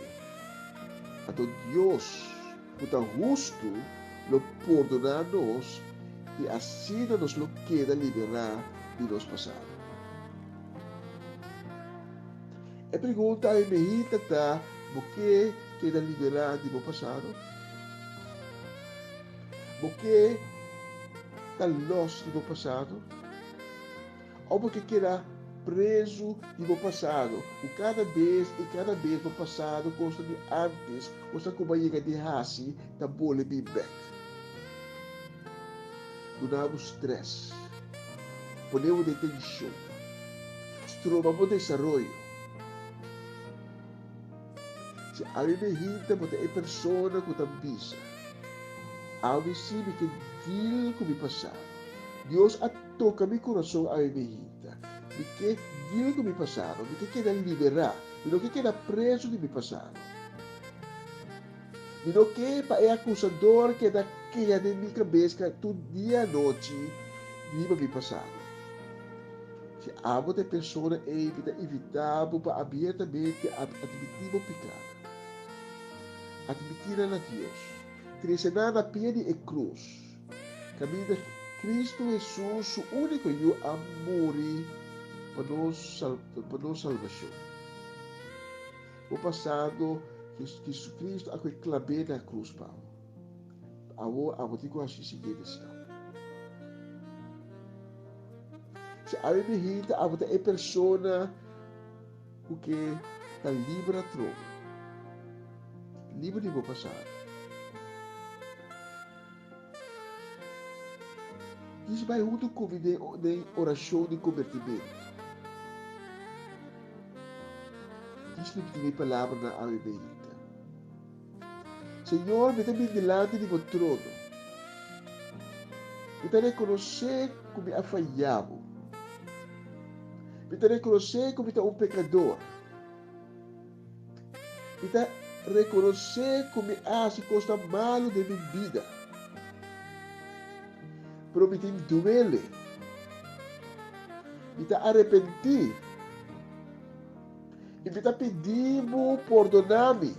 Anto Dios, ku ta hustu, lo pordoná nos i asina nos lo keda liberá di nos pasado. E pregunta ei mehita ta, Bo ke keda liberá di bo pasado? Bo ke ta lòs di bo pasado? Òf bo ke keda prezu di bo pasado, ku kada bes i kada bes bo pasado kosnan di ántes, kosnan ku bo a yega di hasi, ta bole bin bèk? Duna bo strès, pone bo den tenshon, stroba bo desaroyo. Si awe mi hinta bo ta e persona ku ta bisa, Awe si mi ke deal ku mi pasado. Dios a Toka mi kurason awe mi hinta. Mi ke deal ku mi pasado. Mi ke keda liberá. Mi no ke keda prezu di mi pasado. Mi no ke pa e akusador keda keha den mi kabes tur dia anochi riba mi pasado. Si abo ta e persona ei, mi ta invitá bo pa abiertamente atmití bo pikánan. Atmití nan na Dios. Trese nan na pia di e krus. Kaminda Kristu Hesus, su úniko Yu, a muri pa nos pa nos salbashon. Bo pasado, Jesucristo a koe klab'é na krus pa bo. Awor abo tin ku hasi siguiente stap. Si awe mi hinta abo ta e persona ku ke ta liber atrobe, liber di bo pasado. Djis bai huntu ku mi den orashon di kombertimentu. Djis ripití mi palabranan awe meinta. Señor, mi ta bin dilanti di bo trono. Mi ta rekonosé ku mi a fayá bo. Mi ta rekonosé ku mi ta un pekador. Mi ta rekonosé ku mi a hasi kosnan malu den mi bida. Pero mi tin duele. Mi ta arepentí. I mi ta pidi bo pordoná mi.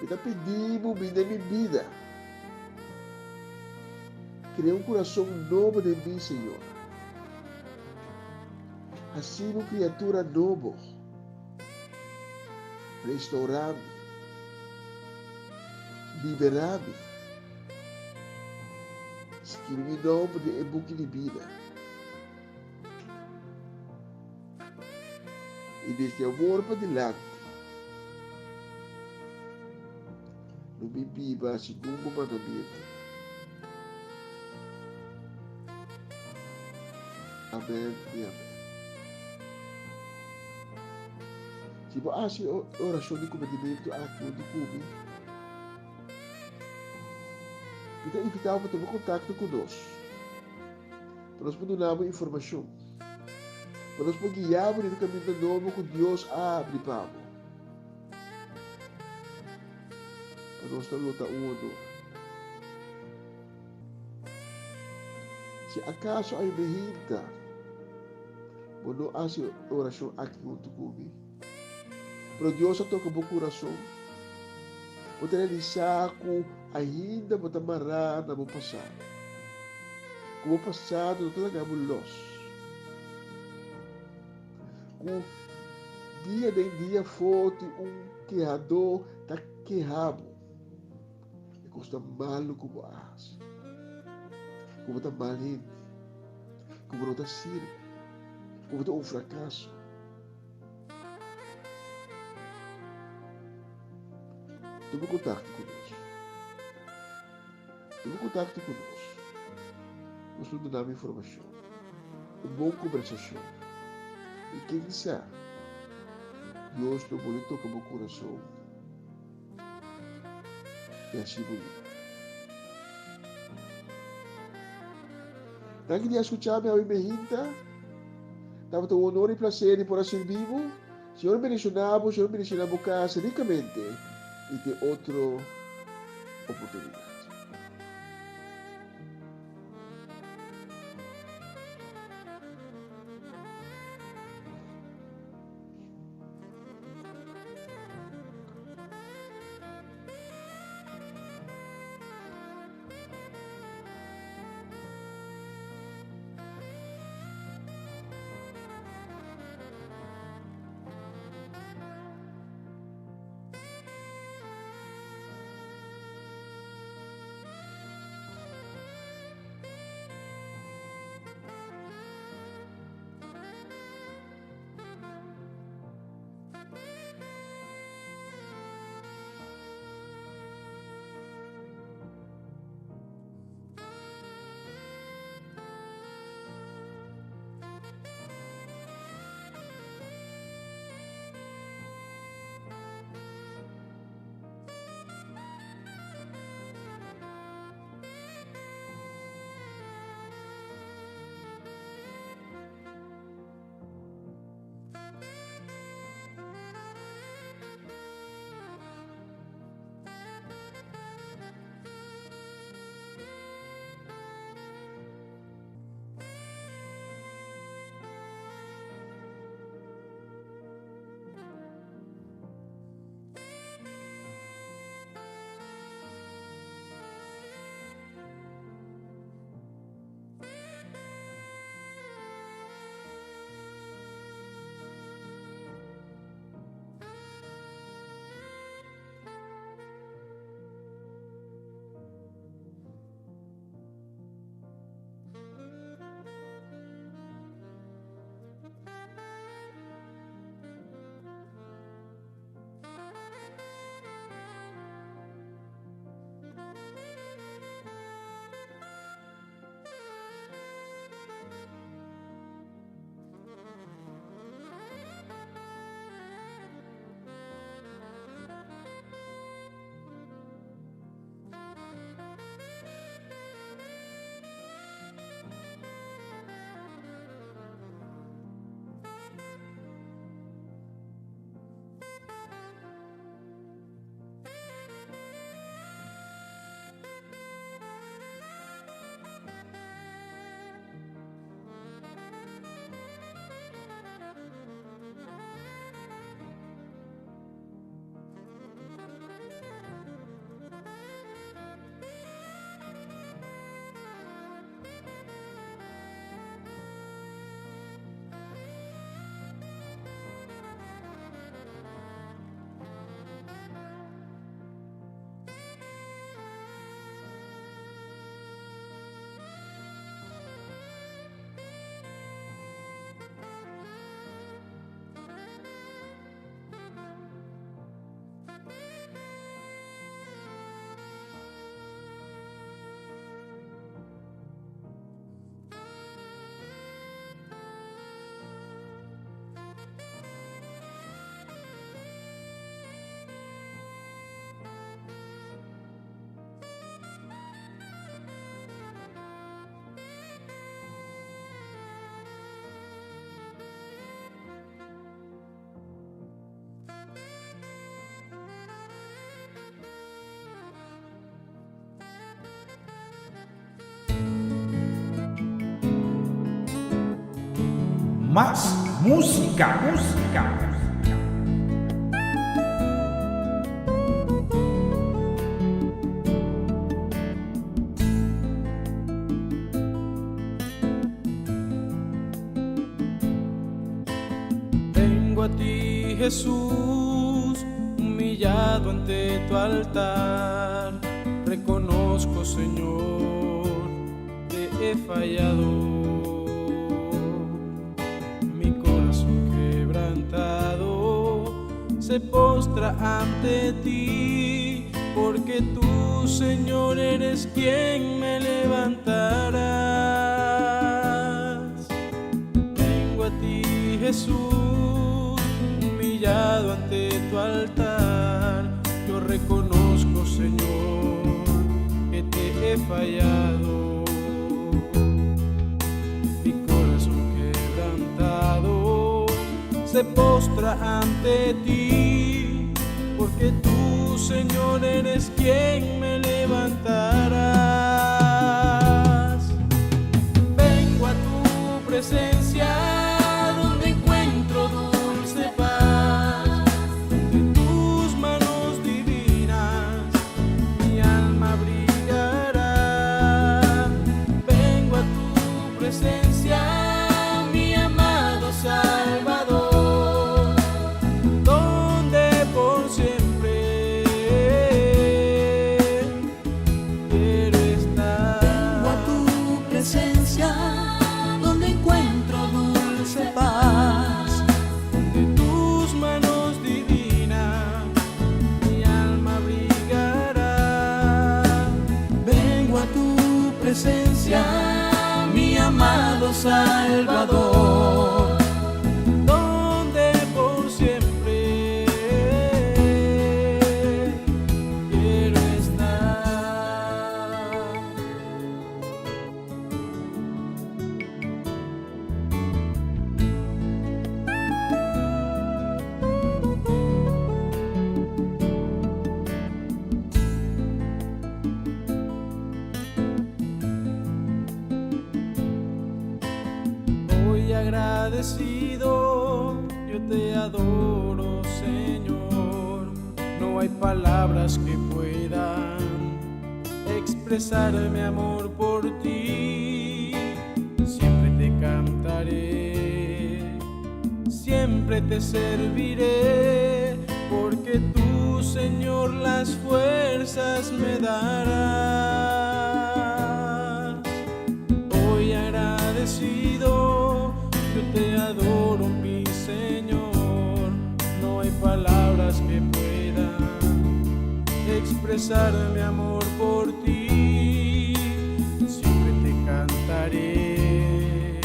Mi ta pidi bo bin den mi bida. Krea un kurason nobo den mi, Señor. Hasi mi un kriatura nobo. Restourá mi. Liberá mi. Skirbi mi nomber den e buki di bida. I desde awor padilanti, lo mi biba segun bo mandamentunan. Amen i amen. Si bo hasi e orashon di kometimentu aki huntu ku mi, mi ta invitá bo pa tuma kontakto ku nos, pa nos por duna bo informashon, pa nos por guia bo riba e kaminda nobo ku Dios a habri pa bo. Pa nos ta lo ta un honor. Si akaso a mi hinta. Bo no a hasi e orashon aki huntu ku mi. Pero Dios a toka bo kurason. Bo ta realisá ku ainda bo ta mará na bo pasado. Ku bo pasado no ta laga bo lòs. Ku dia den dia afó tin un kehadó ta keha bo. E kos ta malu ku bo a hasi. Ku bo ta mal hende. Ku bo no ta sirbi. Ku bo ta un frakaso. Tuma kontakto ku nos. Tuma kontakto ku nos. Nos lo duna bo informashon. Un bon kombersashon. I ken sa, Dios lo bolbe toka bo kurason i hasi bo liber. Danki di a skucha mi awe mehinta. Tabata un honor i plaser di por a sirbi bo. Señor bendiciona bo, Señor bendiciona bo cas ricamente y te otro oportunidad. Mas músika, músika. Vengo a ti, Jesús, humillado ante tu altar. Reconozco, Señor, te he fallado. Mi corazón quebrantado se postra ante ti, porque tú, Señor, eres quien me levantarás. Vengo a ti, Jesús, humillado ante tu altar. Yo reconozco, Señor, que te he fallado. Mi corazón quebrantado se postra ante ti, porque tú, Señor, eres quien me levantarás. Vengo a tu presencia donde encuentro dulce paz. De tus manos divinas mi alma brillará. Vengo a tu presencia, mi amado Salvador, donde por siempre quiero estar. Vengo a tu presencia, donde encuentro dulce paz. De tus manos divinas mi alma brillará. Vengo a tu presencia, mi amado Salvador, donde por siempre quiero estar. Hoy agradecido, yo te adoro, Señor. No hay palabras que puedan expresar mi amor por ti. Siempre te cantaré, siempre te serviré, porque tú, Señor, las fuerzas me darás. Hoy agradecido, yo te adoro, mi Señor. No hay palabras que puedan expresar mi amor por ti. Siempre te cantaré,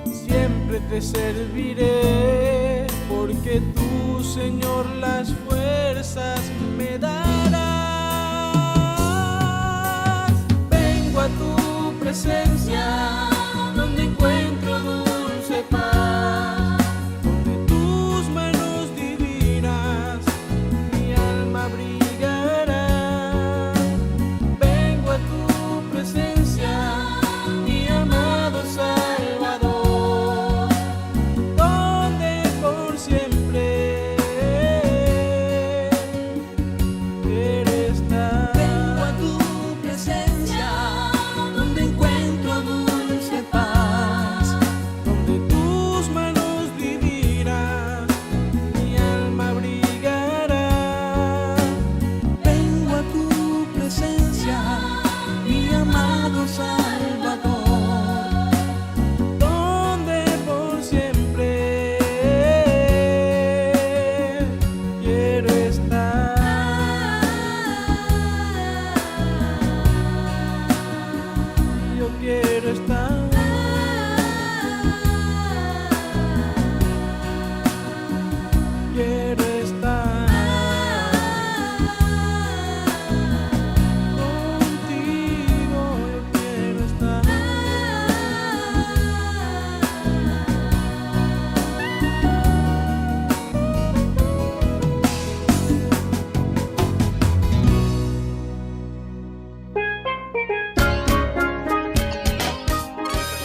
siempre te serviré, porque tú, Señor, las fuerzas me darás. Vengo a tu presencia, donde encuentro dulce paz, donde tus manos divinas mi alma brillará. Vengo a tu presencia, mi amado Salvador, donde por siempre quiero estar. Vengo a tu presencia, donde encuentro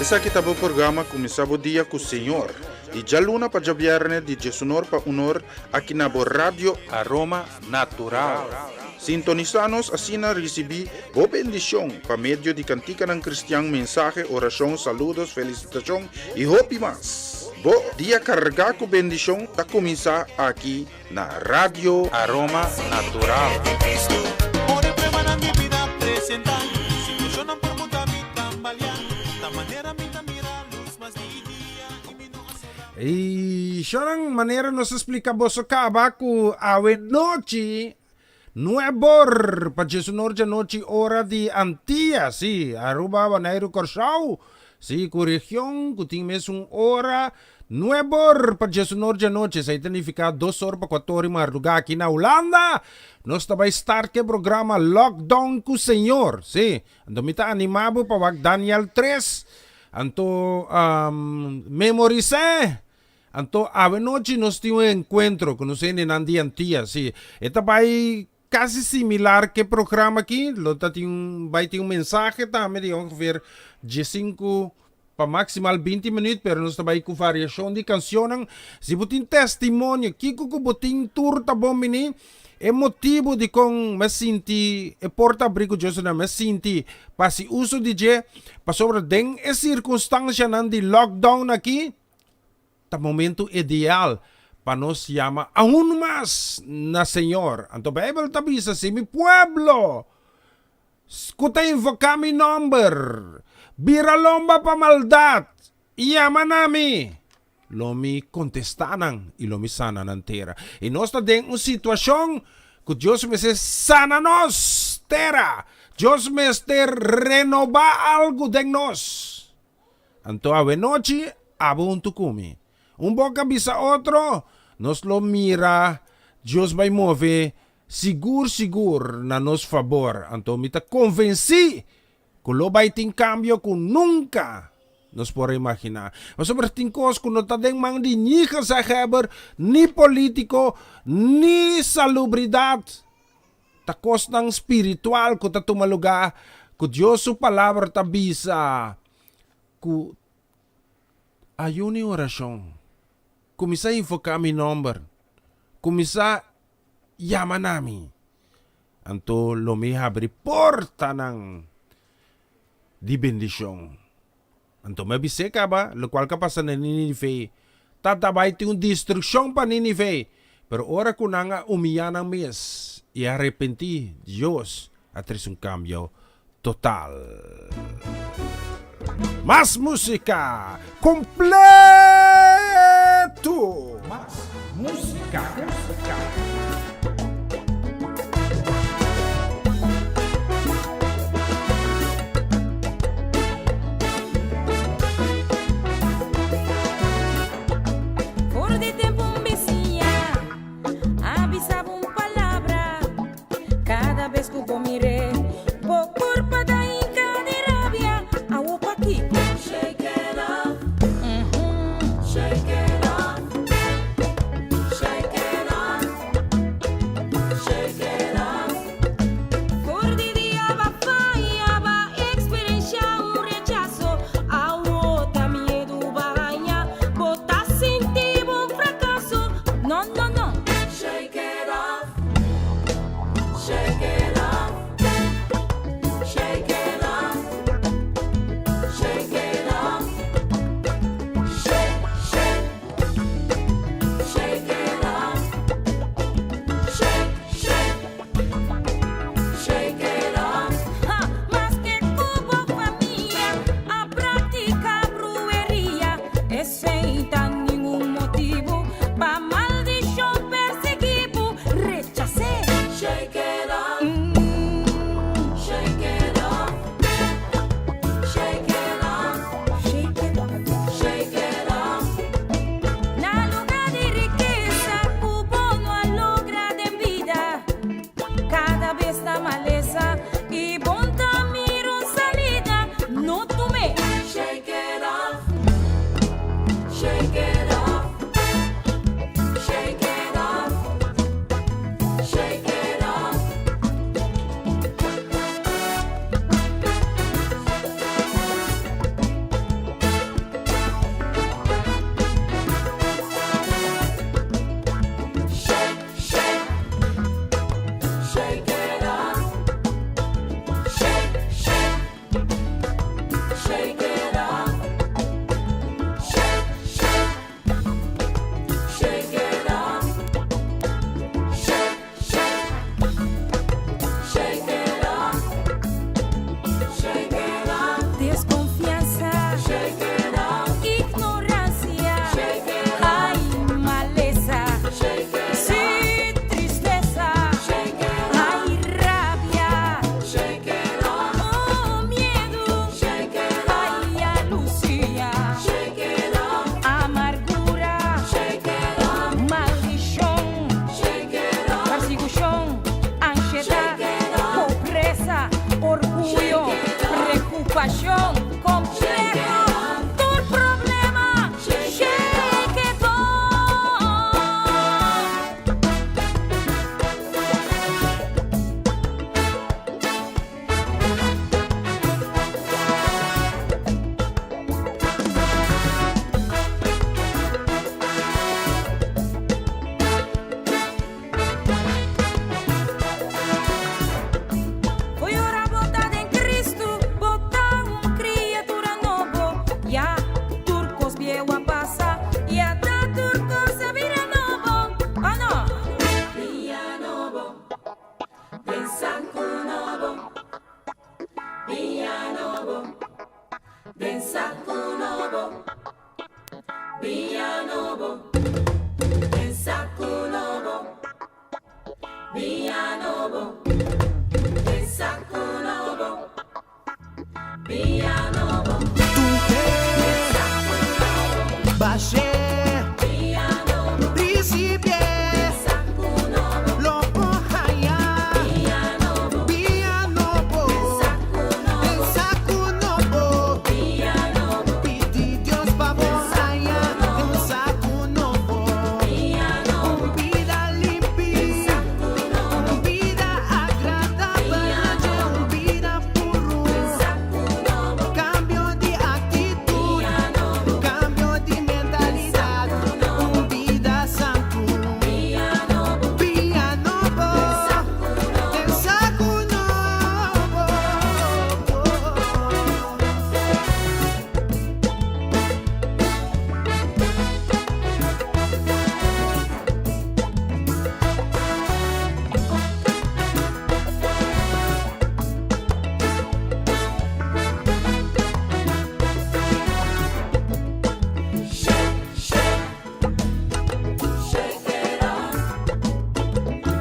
Esaki ta bo programa Kuminsá Bo Dia ku Señor, di djaluna pa djabièrnè di diesunor pa unor aki na bo Radio Aroma Natural. Sintonisá nos asina risibí bo bendishon pa medio di kantikanan kristian, mensahe, orashon, saludos, felisitashon i hopi mas. Bo dia kargá ku bendishon ta kuminsá aki na Radio Aroma Natural. I shonan manera nos a splika boso kaba ku awe nochi nuebor pa djesunor djanochi ora di Antia, si, Aruba, Boneiru, Kòrsou, si, ku region ku tin mesun ora, nuebor pa djesunor djanochi, esei ta nifiká dosor pa kuator di mardugá aki na Hulanda, nos ta bai start ku e programa Lockdown ku Señor, si, anto mi ta animá bo pa wak Daniel tres. Anto memoris'é! Anto awe nochi nos tin un enkuentro ku nos hendenan di Antia. Sí, e ta bai kasi similar ku e programa aki. Lo ta tin un bai tin un mensahe tambe di ongeveer diesinku pa maksimal binti minüt, pero nos ta bai ku variashon di kanshonnan. Si bo tin testimonio, kiko ku bo tin tur ta bon bini. E motibu dikon mi a sinti e porta abrí ku Dios a mi a sinti pa hasi uso di dje, pasobra den e sirkunstansianan di lockdown aki ta momentu ideal pa nos yama aun mas na Señor. Anto Beibel ta bisa, Si mi pueblo ku ta invoká mi nòmber bira lomba pa maldat i yama na mi, Lo mi kontestá nan i lo mi sana nan tera. I nos ta den un situashon ku Dios mester sana nos tera. Dios mester renobá algu den nos. Anto awenochi abo huntu ku mi. Un boka bisa otro, nos lo mira Dios bai move sigur sigur na nos fabor. Anto mi ta konvensí Ku lo bai tin kambio ku nunka nos por a imaginá. Pasobra tin kos ku no ta den man di ni gezaghebber, ni polítiko, ni salubridat. Ta kosnan spiritual ku ta tuma lugá, ku Dios su Palabra ta bisa ku ayuno i orashon. Kuminsá invoká mi nòmber. Kuminsá yama na mi. Anto lo mi habri portanan di bendishon. Anto mi a bis'é kaba lokual ka pasa na Nínive. Tata bai tin un destrukshon pa Nínive. Pero ora ku nan a humiyá nan mes i a arepentí, Dios a trese un kambio total. Mas músika kompleto! Mas músika. For di tempu un bisiña a bisa bo un palabra. Kada bes ku bo mir'é, bo kurpa ta hinka di rabia. Awo pakiko? Shake it off, shake it off, shake it off, shake it off. For di dia b'a faya, b'a eksperenshá un rechaso. Awo ta miedu b'a haña, bo ta sinti bo un frakaso. nobo, den saku nobo, Bia nobo, den saku nobo, Bashe, bia nobo, Risibié, den saku nobo, Lo por haya, bia nobo, Bia nobo, den saku nobo, Den saku nobo, bia nobo, Pidi Dios pa bo haya, Den saku nobo, bia nobo, Un bida limpi, den saku nobo, un bida agradabel na dje, un bida puru, den saku nobo, Kambio di aktitut, bia nobo, kambio di mentalidat, un bida santu, bia nobo, Bia nobo, den saku nobo. Den saku nobo. Shake, shake, shake it off.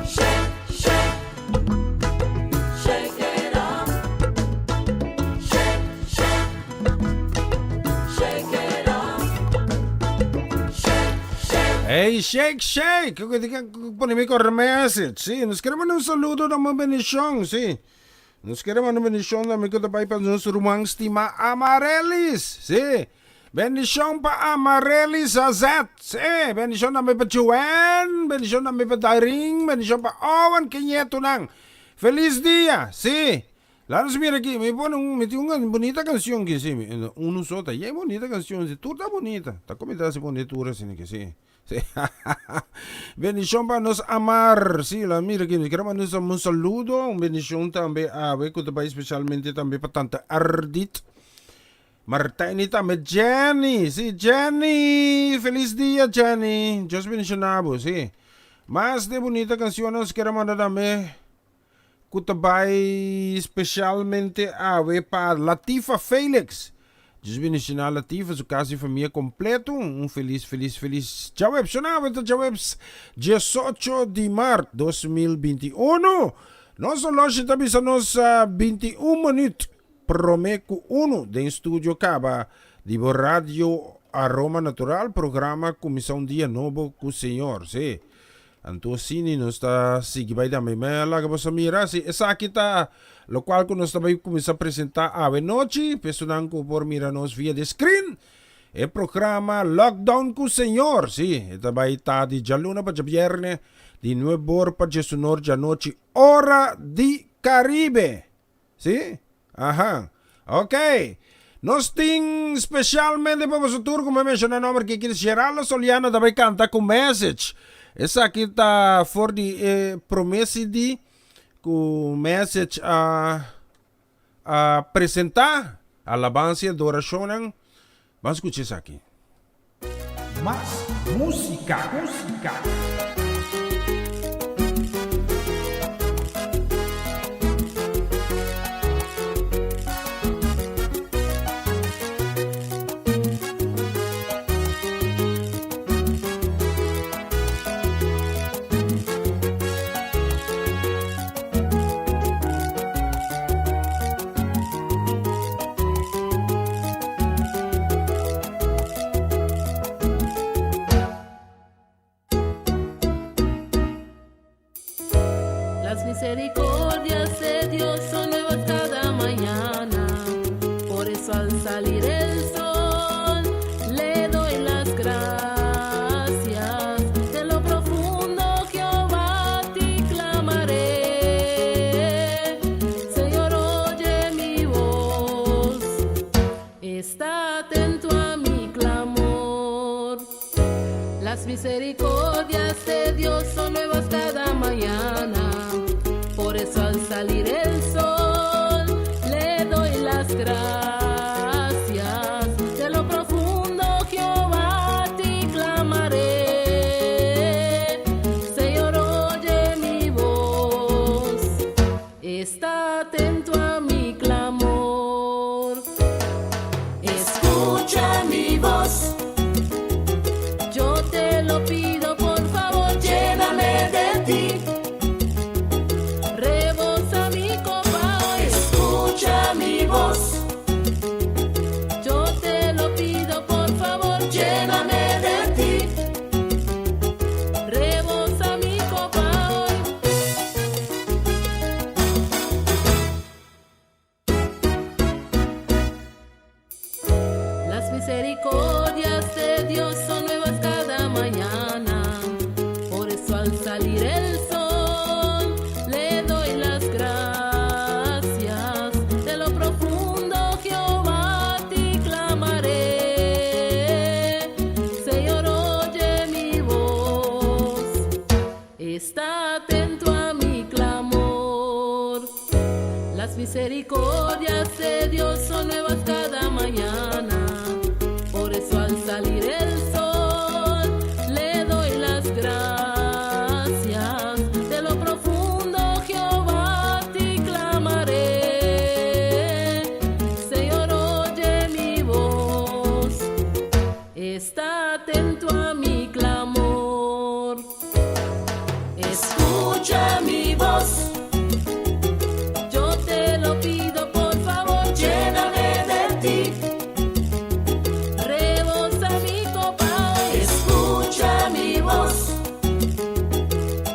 Shake, shake, shake it off. Shake, shake, shake it off. Shake, shake. Hey, shake, shake! Ku pone mi corre message. Sí, nos quiere mandar un saludo na un bendición, sí. Nos quiere mandar un bendición na mi ku ta bai pa nos ruman stima Amarelis. Sí. Bendición pa Amarelis Azet. Sí, bendición tambe pa Joanne, bendición tambe pa Darin, bendición pa Owen ke nietonan. Feliz dia, sí. Laat nos mira aki, mi pone un, mi tin un bunita cancion aki, sí, uno so ta yen bunita cancion, sí, tur ta bunita, ta como mi ta haci pone tur asina aki, sí, sí, Bendicion pa nos amar, sí, laat mira aki, mi quier manda un saludo, un bendicion tambe awe cu ta bay specialmente tambe pa tante Ardit, Martijn y tambe Jenny, sí, Jenny, feliz dia Jenny, Dios bendiciona bo, sí. Mas de bunita cancion nos quier manda tambe. Ku ta bai spesialmente awe pa Latifa Felix. Dios bendishoná Latifa, su kas i famia kompleto. Un felis felis felis djaweps. Shona awe ta djaweps diesocho di mart 2021. Nos oloshi ta bisa nos 21 minuut prome ku unu den studio kaba di bo radio Aroma Natural programa Kuminsá un dia nobo ku Señor. Sí. Anto asina nos ta sigui bai tambe. Mi a laga boso mira si esaki ta locual cu nos ta bai cuminsa presenta awe nochi. Personan cu por mira nos via di screen. E programa Lockdown cu Señor. Si, e ta bai ta di djaluna pa djabierne di nuebor pa djesunor djanochi ora di Caribe. Si? Aha. Ok. Nos tin specialmente pa boso tur, como e menciona nomber aki, ki Geraldo Soliano ta bay canta cu Message. Esaki ta for di e prome CD cu Message a a presenta. Alabansa y adoracionnan. Ban scucha esaki. Mas musica, musica. Las misericordias de Dios son nuevas cada mañana. Por eso al salir el sol le doy las gracias. De lo profundo Jehová a ti clamaré. Señor, oye mi voz. Está atento a mi clamor. Las misericordias de Dios son nuevas cada mañana. Por eso al salir el sol le doy las gracias. De lo profundo Jehová a ti clamaré. Señor, oye mi voz. Está atento a mi clamor. Escucha mi voz. Yo te lo pido, por favor, lléname de ti. al salir el sol le doy las gracias. De lo profundo Jehová a ti clamaré. Señor, oye mi voz. Está atento a mi clamor. Las misericordias de Dios son nuevas cada mañana. Por eso al salir el sol le doy las gracias. De lo profundo Jehová a ti clamaré. Señor, oye mi voz. Está atento a mi clamor. Escucha mi voz. Yo te lo pido, por favor, lléname de ti. Rebosa mi copa, escucha mi voz.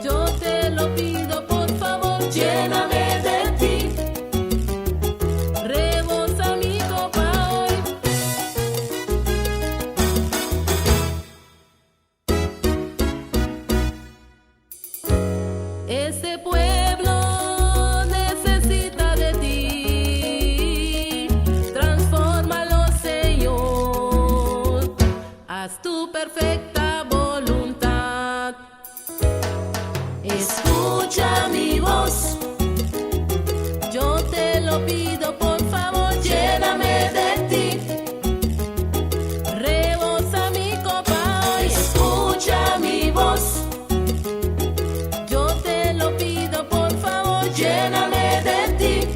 Yo te lo pido, por favor, lléname de ti. Rebosa mi copa hoy. Este pueblo necesita de ti. Transfórmalo, Señor. Haz tu perfecta voluntad. Escucha mi voz. Yo te lo pido, por favor, lléname de ti. Rebosa mi copa hoy. Escucha mi voz. Yo te lo pido, por favor, lléname de ti.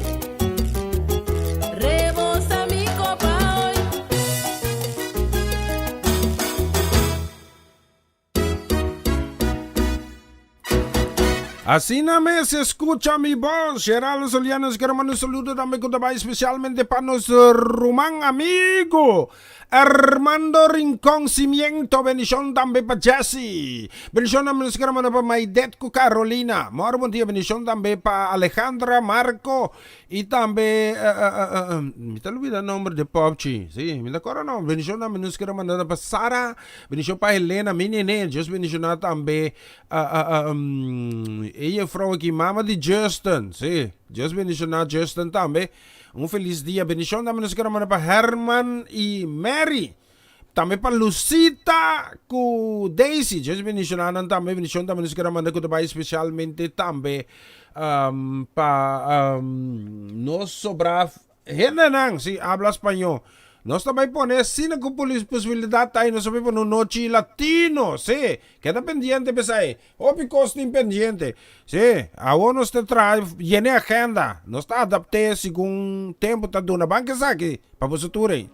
Rebosa mi copa hoy. Asina mes escucha mi voz. Geraldo Soliano, quiero mandar un saludo tambe cu ta especialmente pa nos ruman amigo Armando Rincón Cimiento. Bendicion tambe pa Jesse. Bendicion tambe nos kier manda pa Maidet cu Carolina. Moro bon dia. Bendicion tambe pa Alejandra, Marco y tambe mi ta olvida nomber di Popchi. Si, mi ta acorda nomber. Bendicion tambe nos kier manda pa Sara. Bendicion pa Helena, mi nene. Dios bendiciona tambe e juffrouw aki, mama di Justin. Si, Dios bendiciona Justin tambe. Un feliz dia. Bendicion tambe nos kier manda pa Herman y Mary. Tambe pa Lucita cu Daisy. Dios bendiciona nan tambe. Bendicion tambe nos kier manda cu ta bay especialmente tambe pa nos sobra hendenan si habla spañol. Nos ta bay pone asina cu posibilidad ta ay nos ta bay pone un nochi latino. Si, keda pendiente p'esey. Hopi kos tin pendiente. Sí, awor nos ta traha yene agenda. Nos ta adapt'é segun tempu ta duna. Ban ke esaki pa boso tur ei.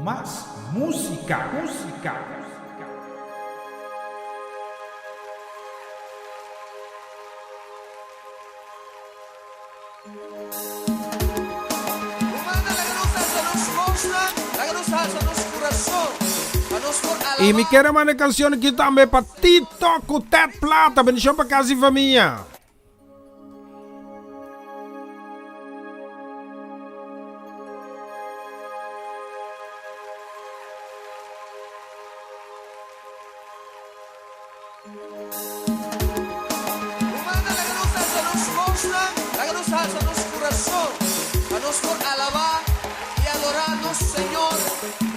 Mas músika, músika. Y mi quiere manda canción aquí tambe pa Tito cu Ted Plata. Bendición pa casa y familia. Humana, laga nos alsa nos bosnan, laga nos alsa nos kurason, pa nos por alabá i adorá nos Señor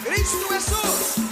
Cristo Hesus.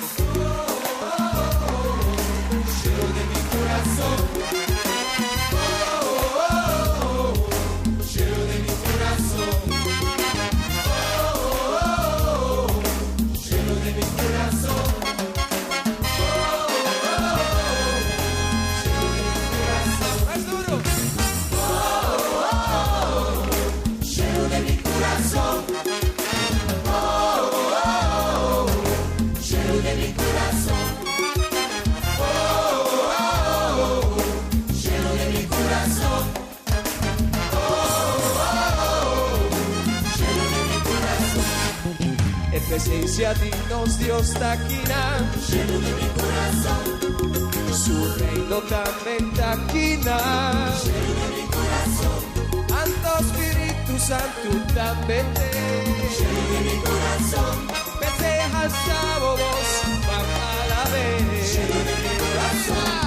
E presencia di nos Dios ta akinan. Lleno di mi corazón. Su reino tambe ta akinan. Lleno di mi corazón. Anto Spiritu Santu tambe t'ei. Lleno di mi corazón. P'esei halsa bo bos pa alab'é. Lleno di mi corazón.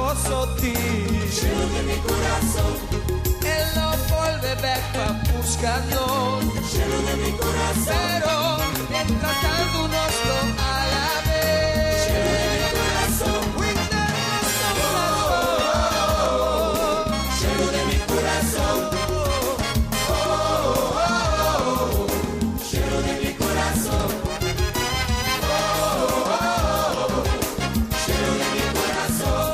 goso tin. Shelu den mi kurason. E lo bolbe bek pa buska nos. Shelu den mi kurason. Pero mientras tantu nos lo alab'é. Shelu den mi kurason. Winter nos kurason. Shelu den mi kurason. Shelu den mi kurason. Shelu den mi kurason.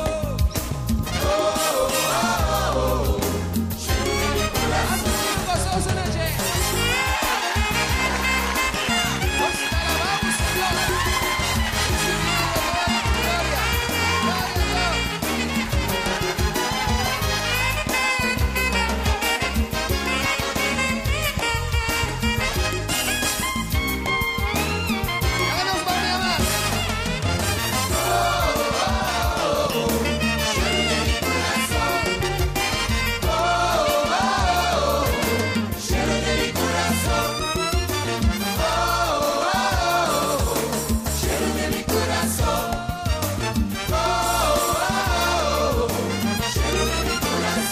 Shelu den mi kurason. Gozoso na dje. Nos ta alabá bo, Señor. Ricibí tur honor i gloria. Gloria a Dios. Laga nos bamia mas. Shelu den mi kurason. Shelu den mi kurason. Shelu den mi kurason. Shelu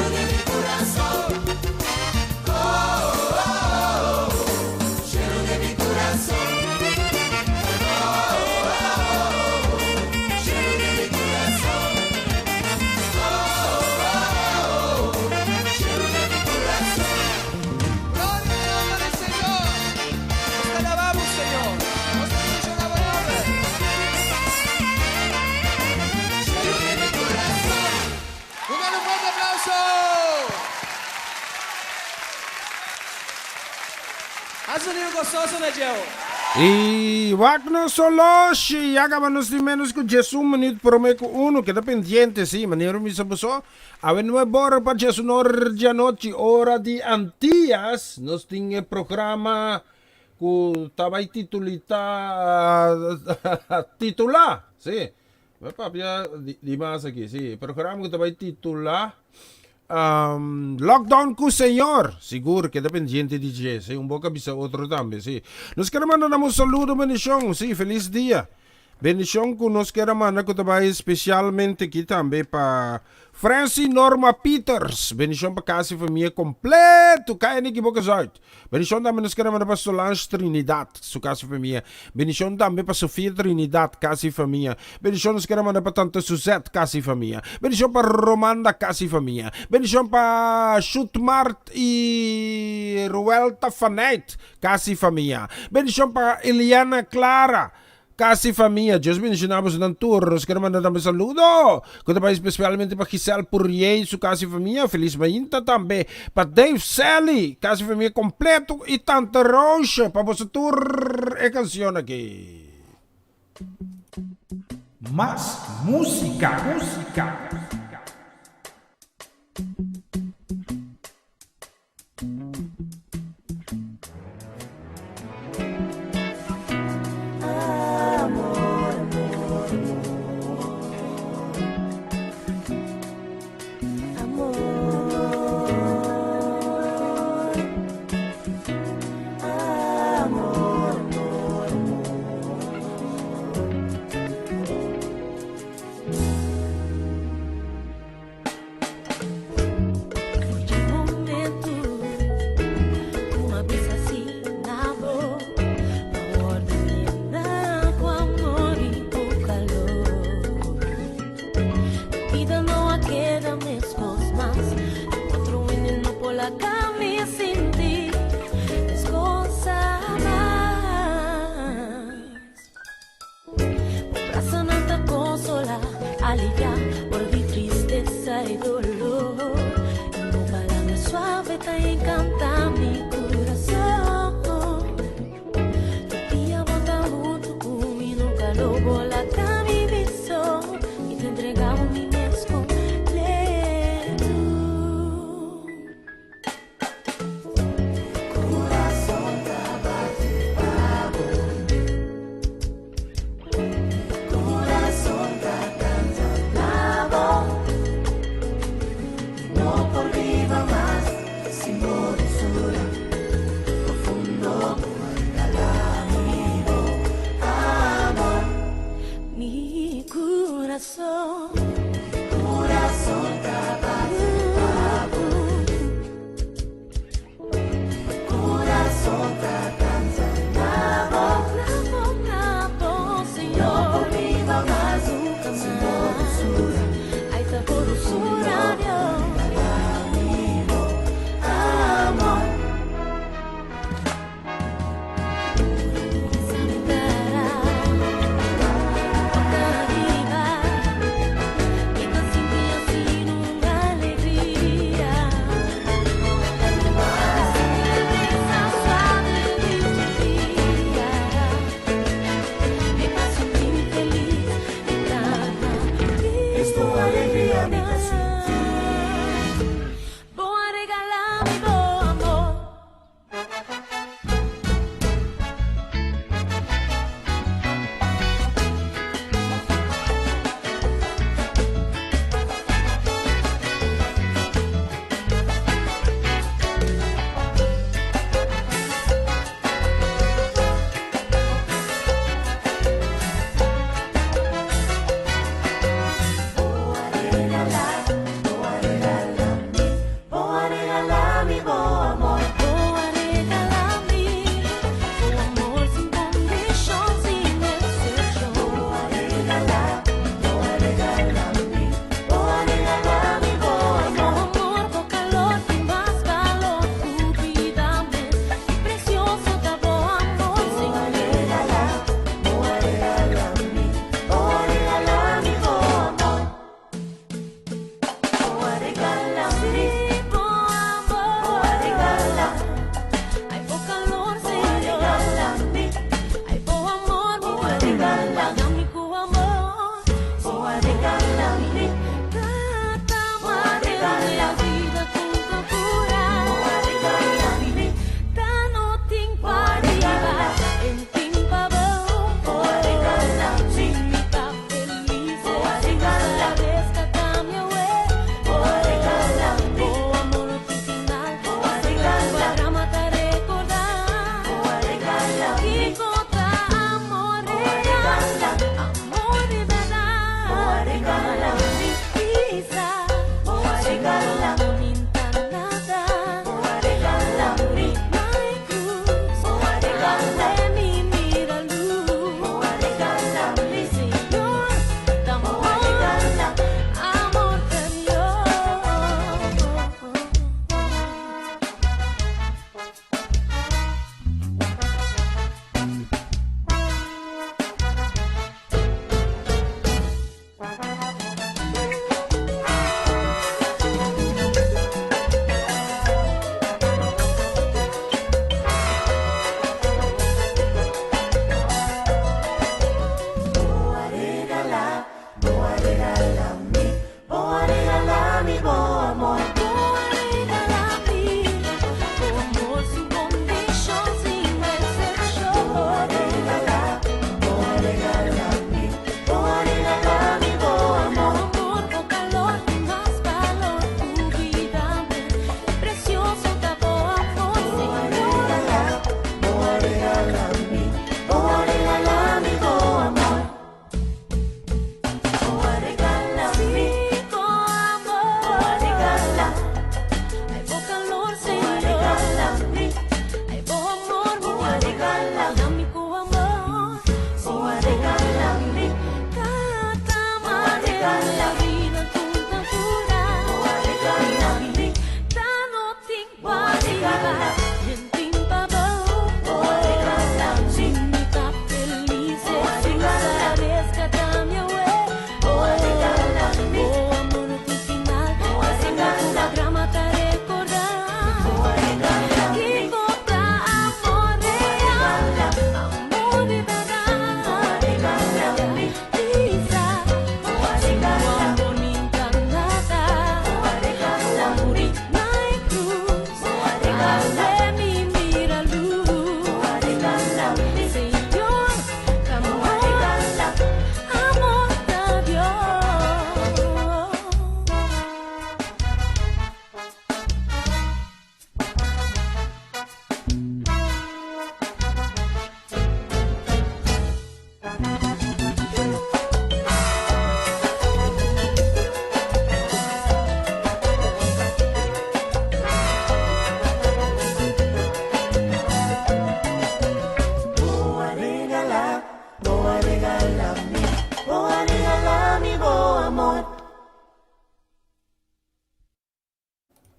den mi kurason. Shelu den mi kurason. Shelu den mi kurason. Shelu den mi kurason. Shelu den mi kurason. Gloria al nombre del Señor. Nos te alabamos, Señor. Nos te bendicionamos, nombre. Shelu den mi kurason. Dale un fuerte aplauso. Haz un gozoso na dje. I wak nos oloshi, ya kaba nos tin menos ku 11 minuut promé ku unu, keda pendiente si, manera mi sa boso, awe nueb'or pa 11 or di anochi, ora di Antias, nos tin e programa ku ta bai titulita, titulá, si, mi a papia di mas aki, si, e programa ku ta bai titulá Lockdown ku Señor, sigur keda pendiente di dje, si, un boka bisa otro tambe, si. Nos kere manda nan un saludo, bendishon, si, felis dia. Bendishon ku nos kere manda ku ta bai spesialmente aki tambe pa Francy Norma Pieters, bendishon pa kas i famia kompleto, Kaya Niki Boka Zuid. Bendishon tambe nos kere manda pa Solange Trinidad, su kas i famia. Bendishon tambe pa Sofia Trinidad, kas i famia. Bendishon nos kere manda pa Tante Suzette, kas i famia. Bendishon pa Romanda, kas i famia. Bendishon pa Shutmart i Ruelta Faneit, kas i famia. Bendishon pa Eliana Clara, Casi famia, Dios bendiciona bosonan tur. Nos kere manda tambe saludo cu ta bay especialmente pa Giselle Pourier y su casi famia. Feliz mainta tambe pa Dave Sally, casi famia completo y tante Roosje. Pa boso tur e cancion aki. Mas musica, musica.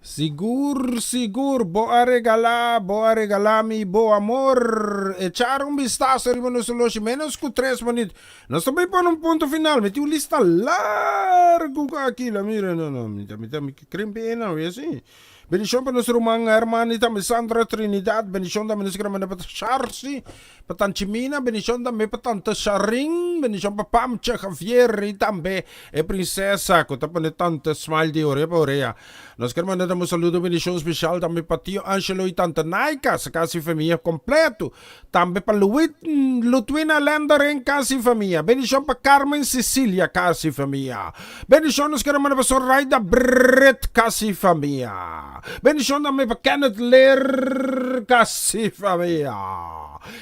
Sigur, sigur, bo a regalá, bo a regalá mi bo amor. Echar un bistaso riba nos oloshi, ménos ku tres minüt. Nos ta bai pone un punto final. Mi tin un lista largu aki. La mira, no, no, mi ta, mi ta, mi krimpi einan, wes si. Bendishon pa nos ruman Herman i tambe Sandra Trinidad. Bendishon tambe nos kere manda pa Sharsi, pa Tanchi Mina. Bendishon tambe pa Tante Sharin. Bendishon pa Pamcha Javier i tambe e prinsesa ku ta pone Tante smile di orea pa orea. Nos ker manda tambe un saludo bendishon speshal tambe pa Tio Angelo i Tante Naika, sa kas i famia kompleto. Tambe pa Luit Lutwina Lendering kas i famia. Bendishon pa Carmen Cecilia kas i famia. Bendishon nos ker manda pa Soraida Britt kas i famia. Bendishon tambe pa Kenneth Leer kas i famia.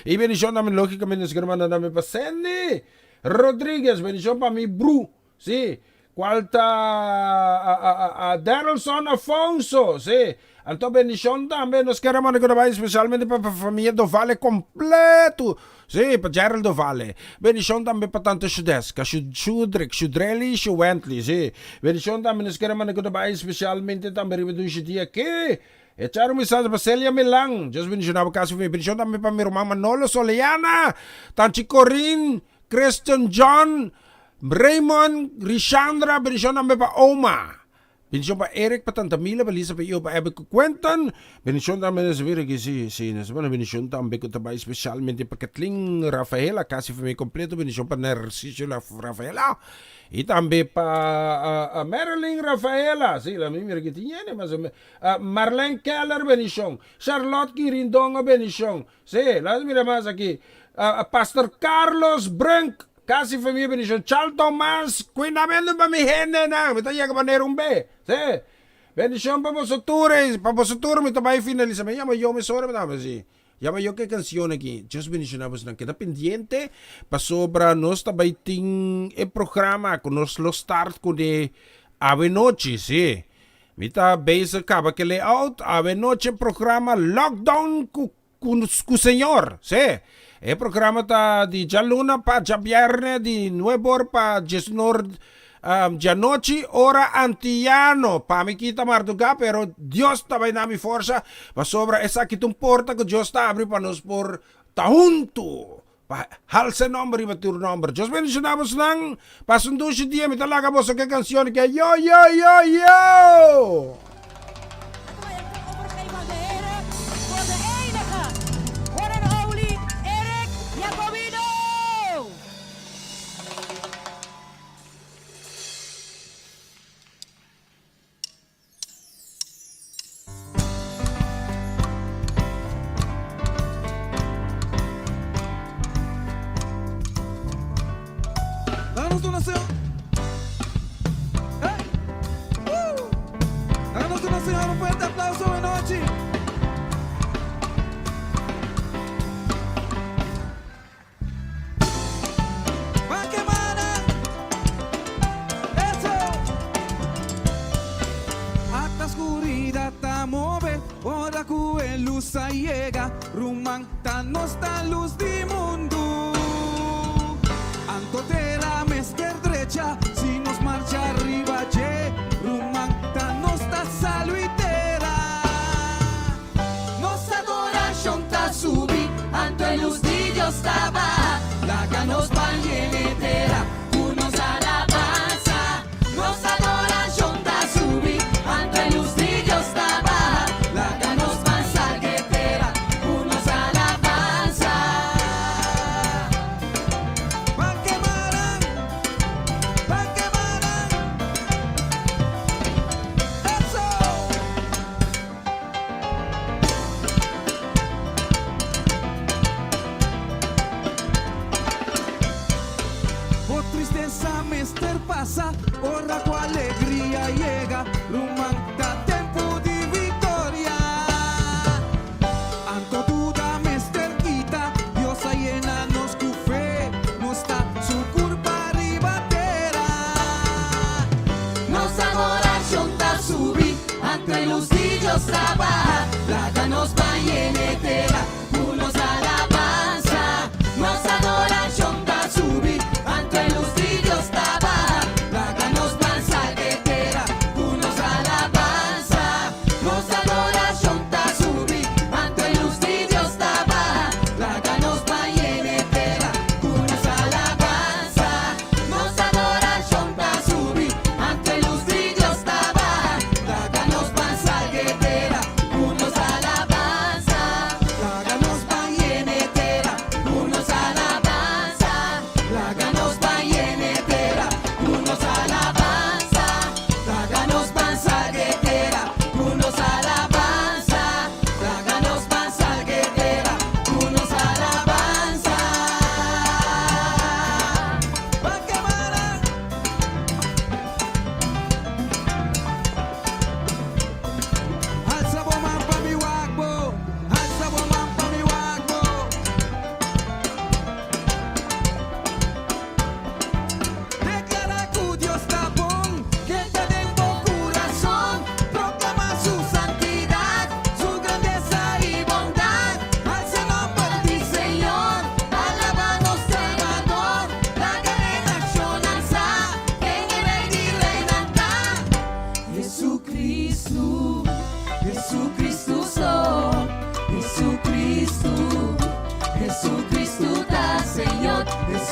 I bendishon tambe logikamente nos ker manda tambe pa Sandy Rodriguez. Bendishon pa mi bru Sí, cual ta Darrelson Afonso, sí. Anto bendicion tambe nos kier a manda cu ta bay especialmente pa familia Dovale completo, sí, pa Gerald Dovale. Bendicion tambe pa tante Shudeska, Shudrick, Shudrely y Shuwentley, sí. Bendicion tambe nos kier a manda cu ta bay especialmente tambe riba dushi dia aki. Echar un vistazo pa Celia Milan, Dios bendiciona bo casa y familia. Bendicion tambe pa mi ruman Manolo Soleana, tanchi Corin, Christian John, Raymond, Rishandra, bendicion tambe pa Oma. Bendicion pa Eric, pa Tanta Mila, pa Lisa, pa Io, pa Abby ku Quentin. Bendicion tambe nos mira aki, si, si, nos ta pone bendicion tambe ku ta bai specialmente pa Kathleen Rafaela, casi famia completo. Bendicion pa Narciso Rafaela y tambe pa Marilyn Rafaela, si, la mi mira aki tin hende mas o menos. Marlene Keller, bendicion. Charlotte Quirindongo, bendicion. Si, laat mira mas aki. Pastor Carlos Brunk. Casi famia bendicion. Chal Tomas, cuidamento pa mi hendenan. Mi ta yega manera un be. Sí. Bendicion pa boso tur ey. Pa boso tur mi ta bay finalisa. Mi yama yo mesora mi ta habla así. Yama yo ke cancion aki. Dios bendiciona bosonan. Keda pendiente pasobra nos ta bay tin e programa cu nos lo start cune awe nochi. Sí. Mi ta bezig caba ke layout. Awe nochi programa Lockdown cu Ku Señor, sí. E programa ta di djaluna pa djabièrnè di nueb'or pa diesnor djanochi, ora antiano. Pa mi kita mardugá, pero Dios ta bai na mi forsa, pasobra esaki ta un porta ku Dios ta abri pa nos por ta huntu, pa halsa e nòmber riba tur nòmber. Dios bendishoná bosnan. Pasa un dushi dia. Mi ta laga boso ku e kanshon ke Yo, yo, yo, yo! Danos una Señor. Hey. Woo. Danos una Señor un fuerte aplauso buena noche. Ata skuridat ta move ora ku e lus a yega, ruman ta nos ta lus di mundu. Anto tera mester drecha si nos marcha riba dje, ruman ta nos ta salu i tera. Nos adorashon ta subi, anto e lus di Dios ta baha. Laga nos pan yene tera ku nos alabansa. Nos adorashon ta subi, anto e lus di Dios ta baha. Laga nos pan salga e tera ku nos alabansa. Pan kemaran, pan kemaran, eso! Bo tristesa mester pasa ora ku alegria yega, ruman ta tempu di viktoria. Anto duda mester kita, Dios a yena nos ku fe, nos ta su kurpa riba tera. Nos adorashon ta subi. Anto e lus di Dios ta baha, laga nos ban yene tera ku nos alabansa. Nos adorashon ta subi, anto e lus di Dios ta baha, laga nos ban salga e tera ku nos alabansa.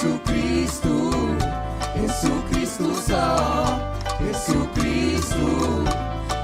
Jesucristo, Jesucristo so, Jesucristo,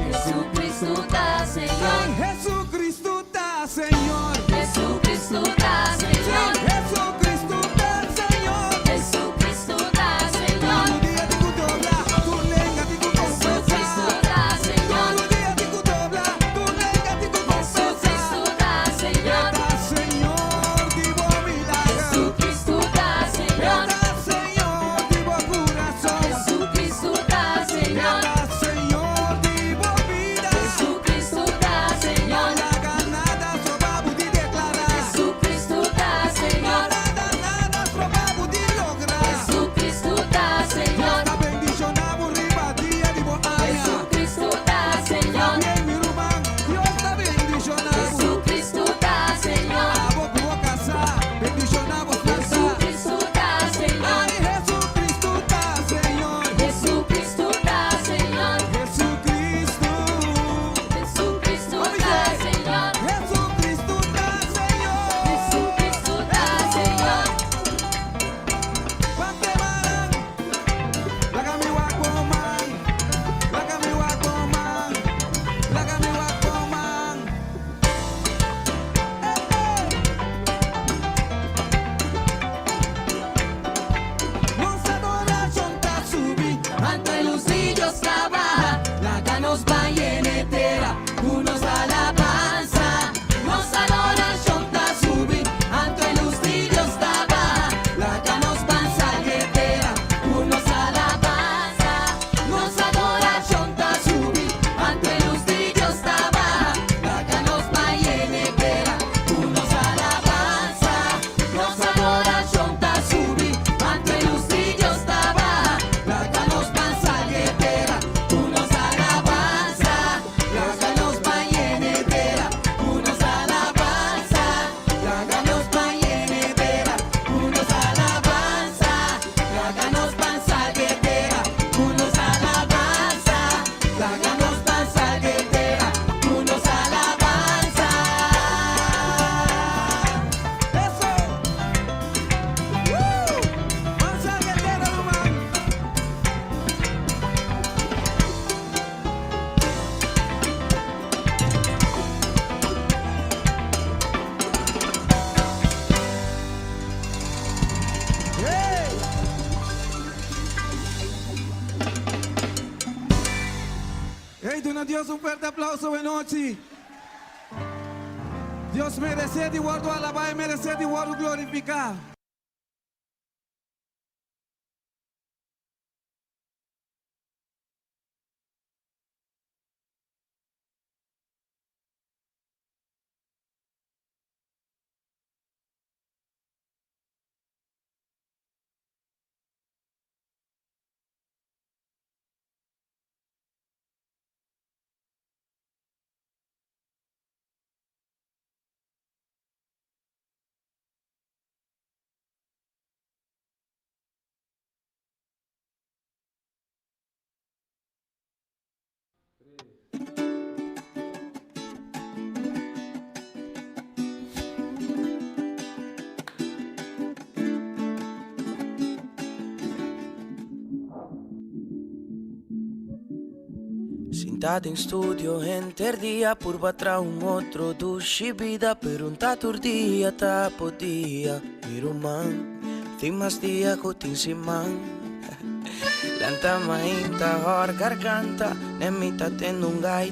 Jesucristo ta Señor. Jesucristo ta Señor. Jesucristo ta Señor. Jesucristo ta Señor. Jesucristo ta Señor. Tur dia tin ku dobla, tur lenga tin ku konfesá. Jesucristo ta Señor. Tur dia tin ku dobla, tur lenga tin ku konfesá. Jesucristo ta Señor. Ta Señor di bo milager. Jesucristo ta Señor. Ta Señor di bo kurason. Jesucristo ta Señor. Ta Señor di bo bida. Jesucristo ta Señor. No laga nada stroba bo di deklará. Jesucristo ta Señor. Nada, nada stroba bo di logra. Jesucristo ta Señor. Ta bendishoná bo riba dia di bo aña. Jesucristo ta Señor. Pabien mi ruman, Dios ta bendishoná bo. Jesucristo ta Señor. Abo ku bo kasá, bendishoná bo ta. Jesucristo ta Señor. Ay, Jesucristo ta Señor. Jesucristo ta Señor. Jesucristo. Jesucristo ta Señor. Jesucristo ta Señor. Jesucristo ta Señor. Wak e man, laga mi wak bo man, laga mi wak bo man, laga mi wak bo man. Hey, hey. Nos adorashon ta subi, Anto e lus di Dios ta baha, laga nos bai yena tera, ku nos alabansa. Nos adorashon ta subi, anto e lus di Dios ta baha, laga nos ban tera, ku nos alabansa. Nos adorashon ta subi, anto e lus di Dios ta baha, laga nos bai tera, ku nos alabansa. Nos adorashon ta subi, anto e lus di Dios ta baha, laga nos ban tera, ku nos alabansa. Laga nos bai tera, ku nos alabansa. Laga nos bai tera, ku nos alabansa. Laga nos ban tera, ku nos alabansa. Laga nos ban tera, ku nos alabansa. Eso. Woo! Ban tera, ruman. Hey! Hey, duna Dios un fuerte aplouso, bon nochi. Dios meresé di wòrdu alabá i meresé di wòrdu glorifiká. Sintá den studio henter dia purba traha un otro dushi bida, pero n' ta tur dia ta podia. Mi ruman, tin mas dia ku tin siman. Lanta mainta, hòr garganta, ne mi ta tende un gai.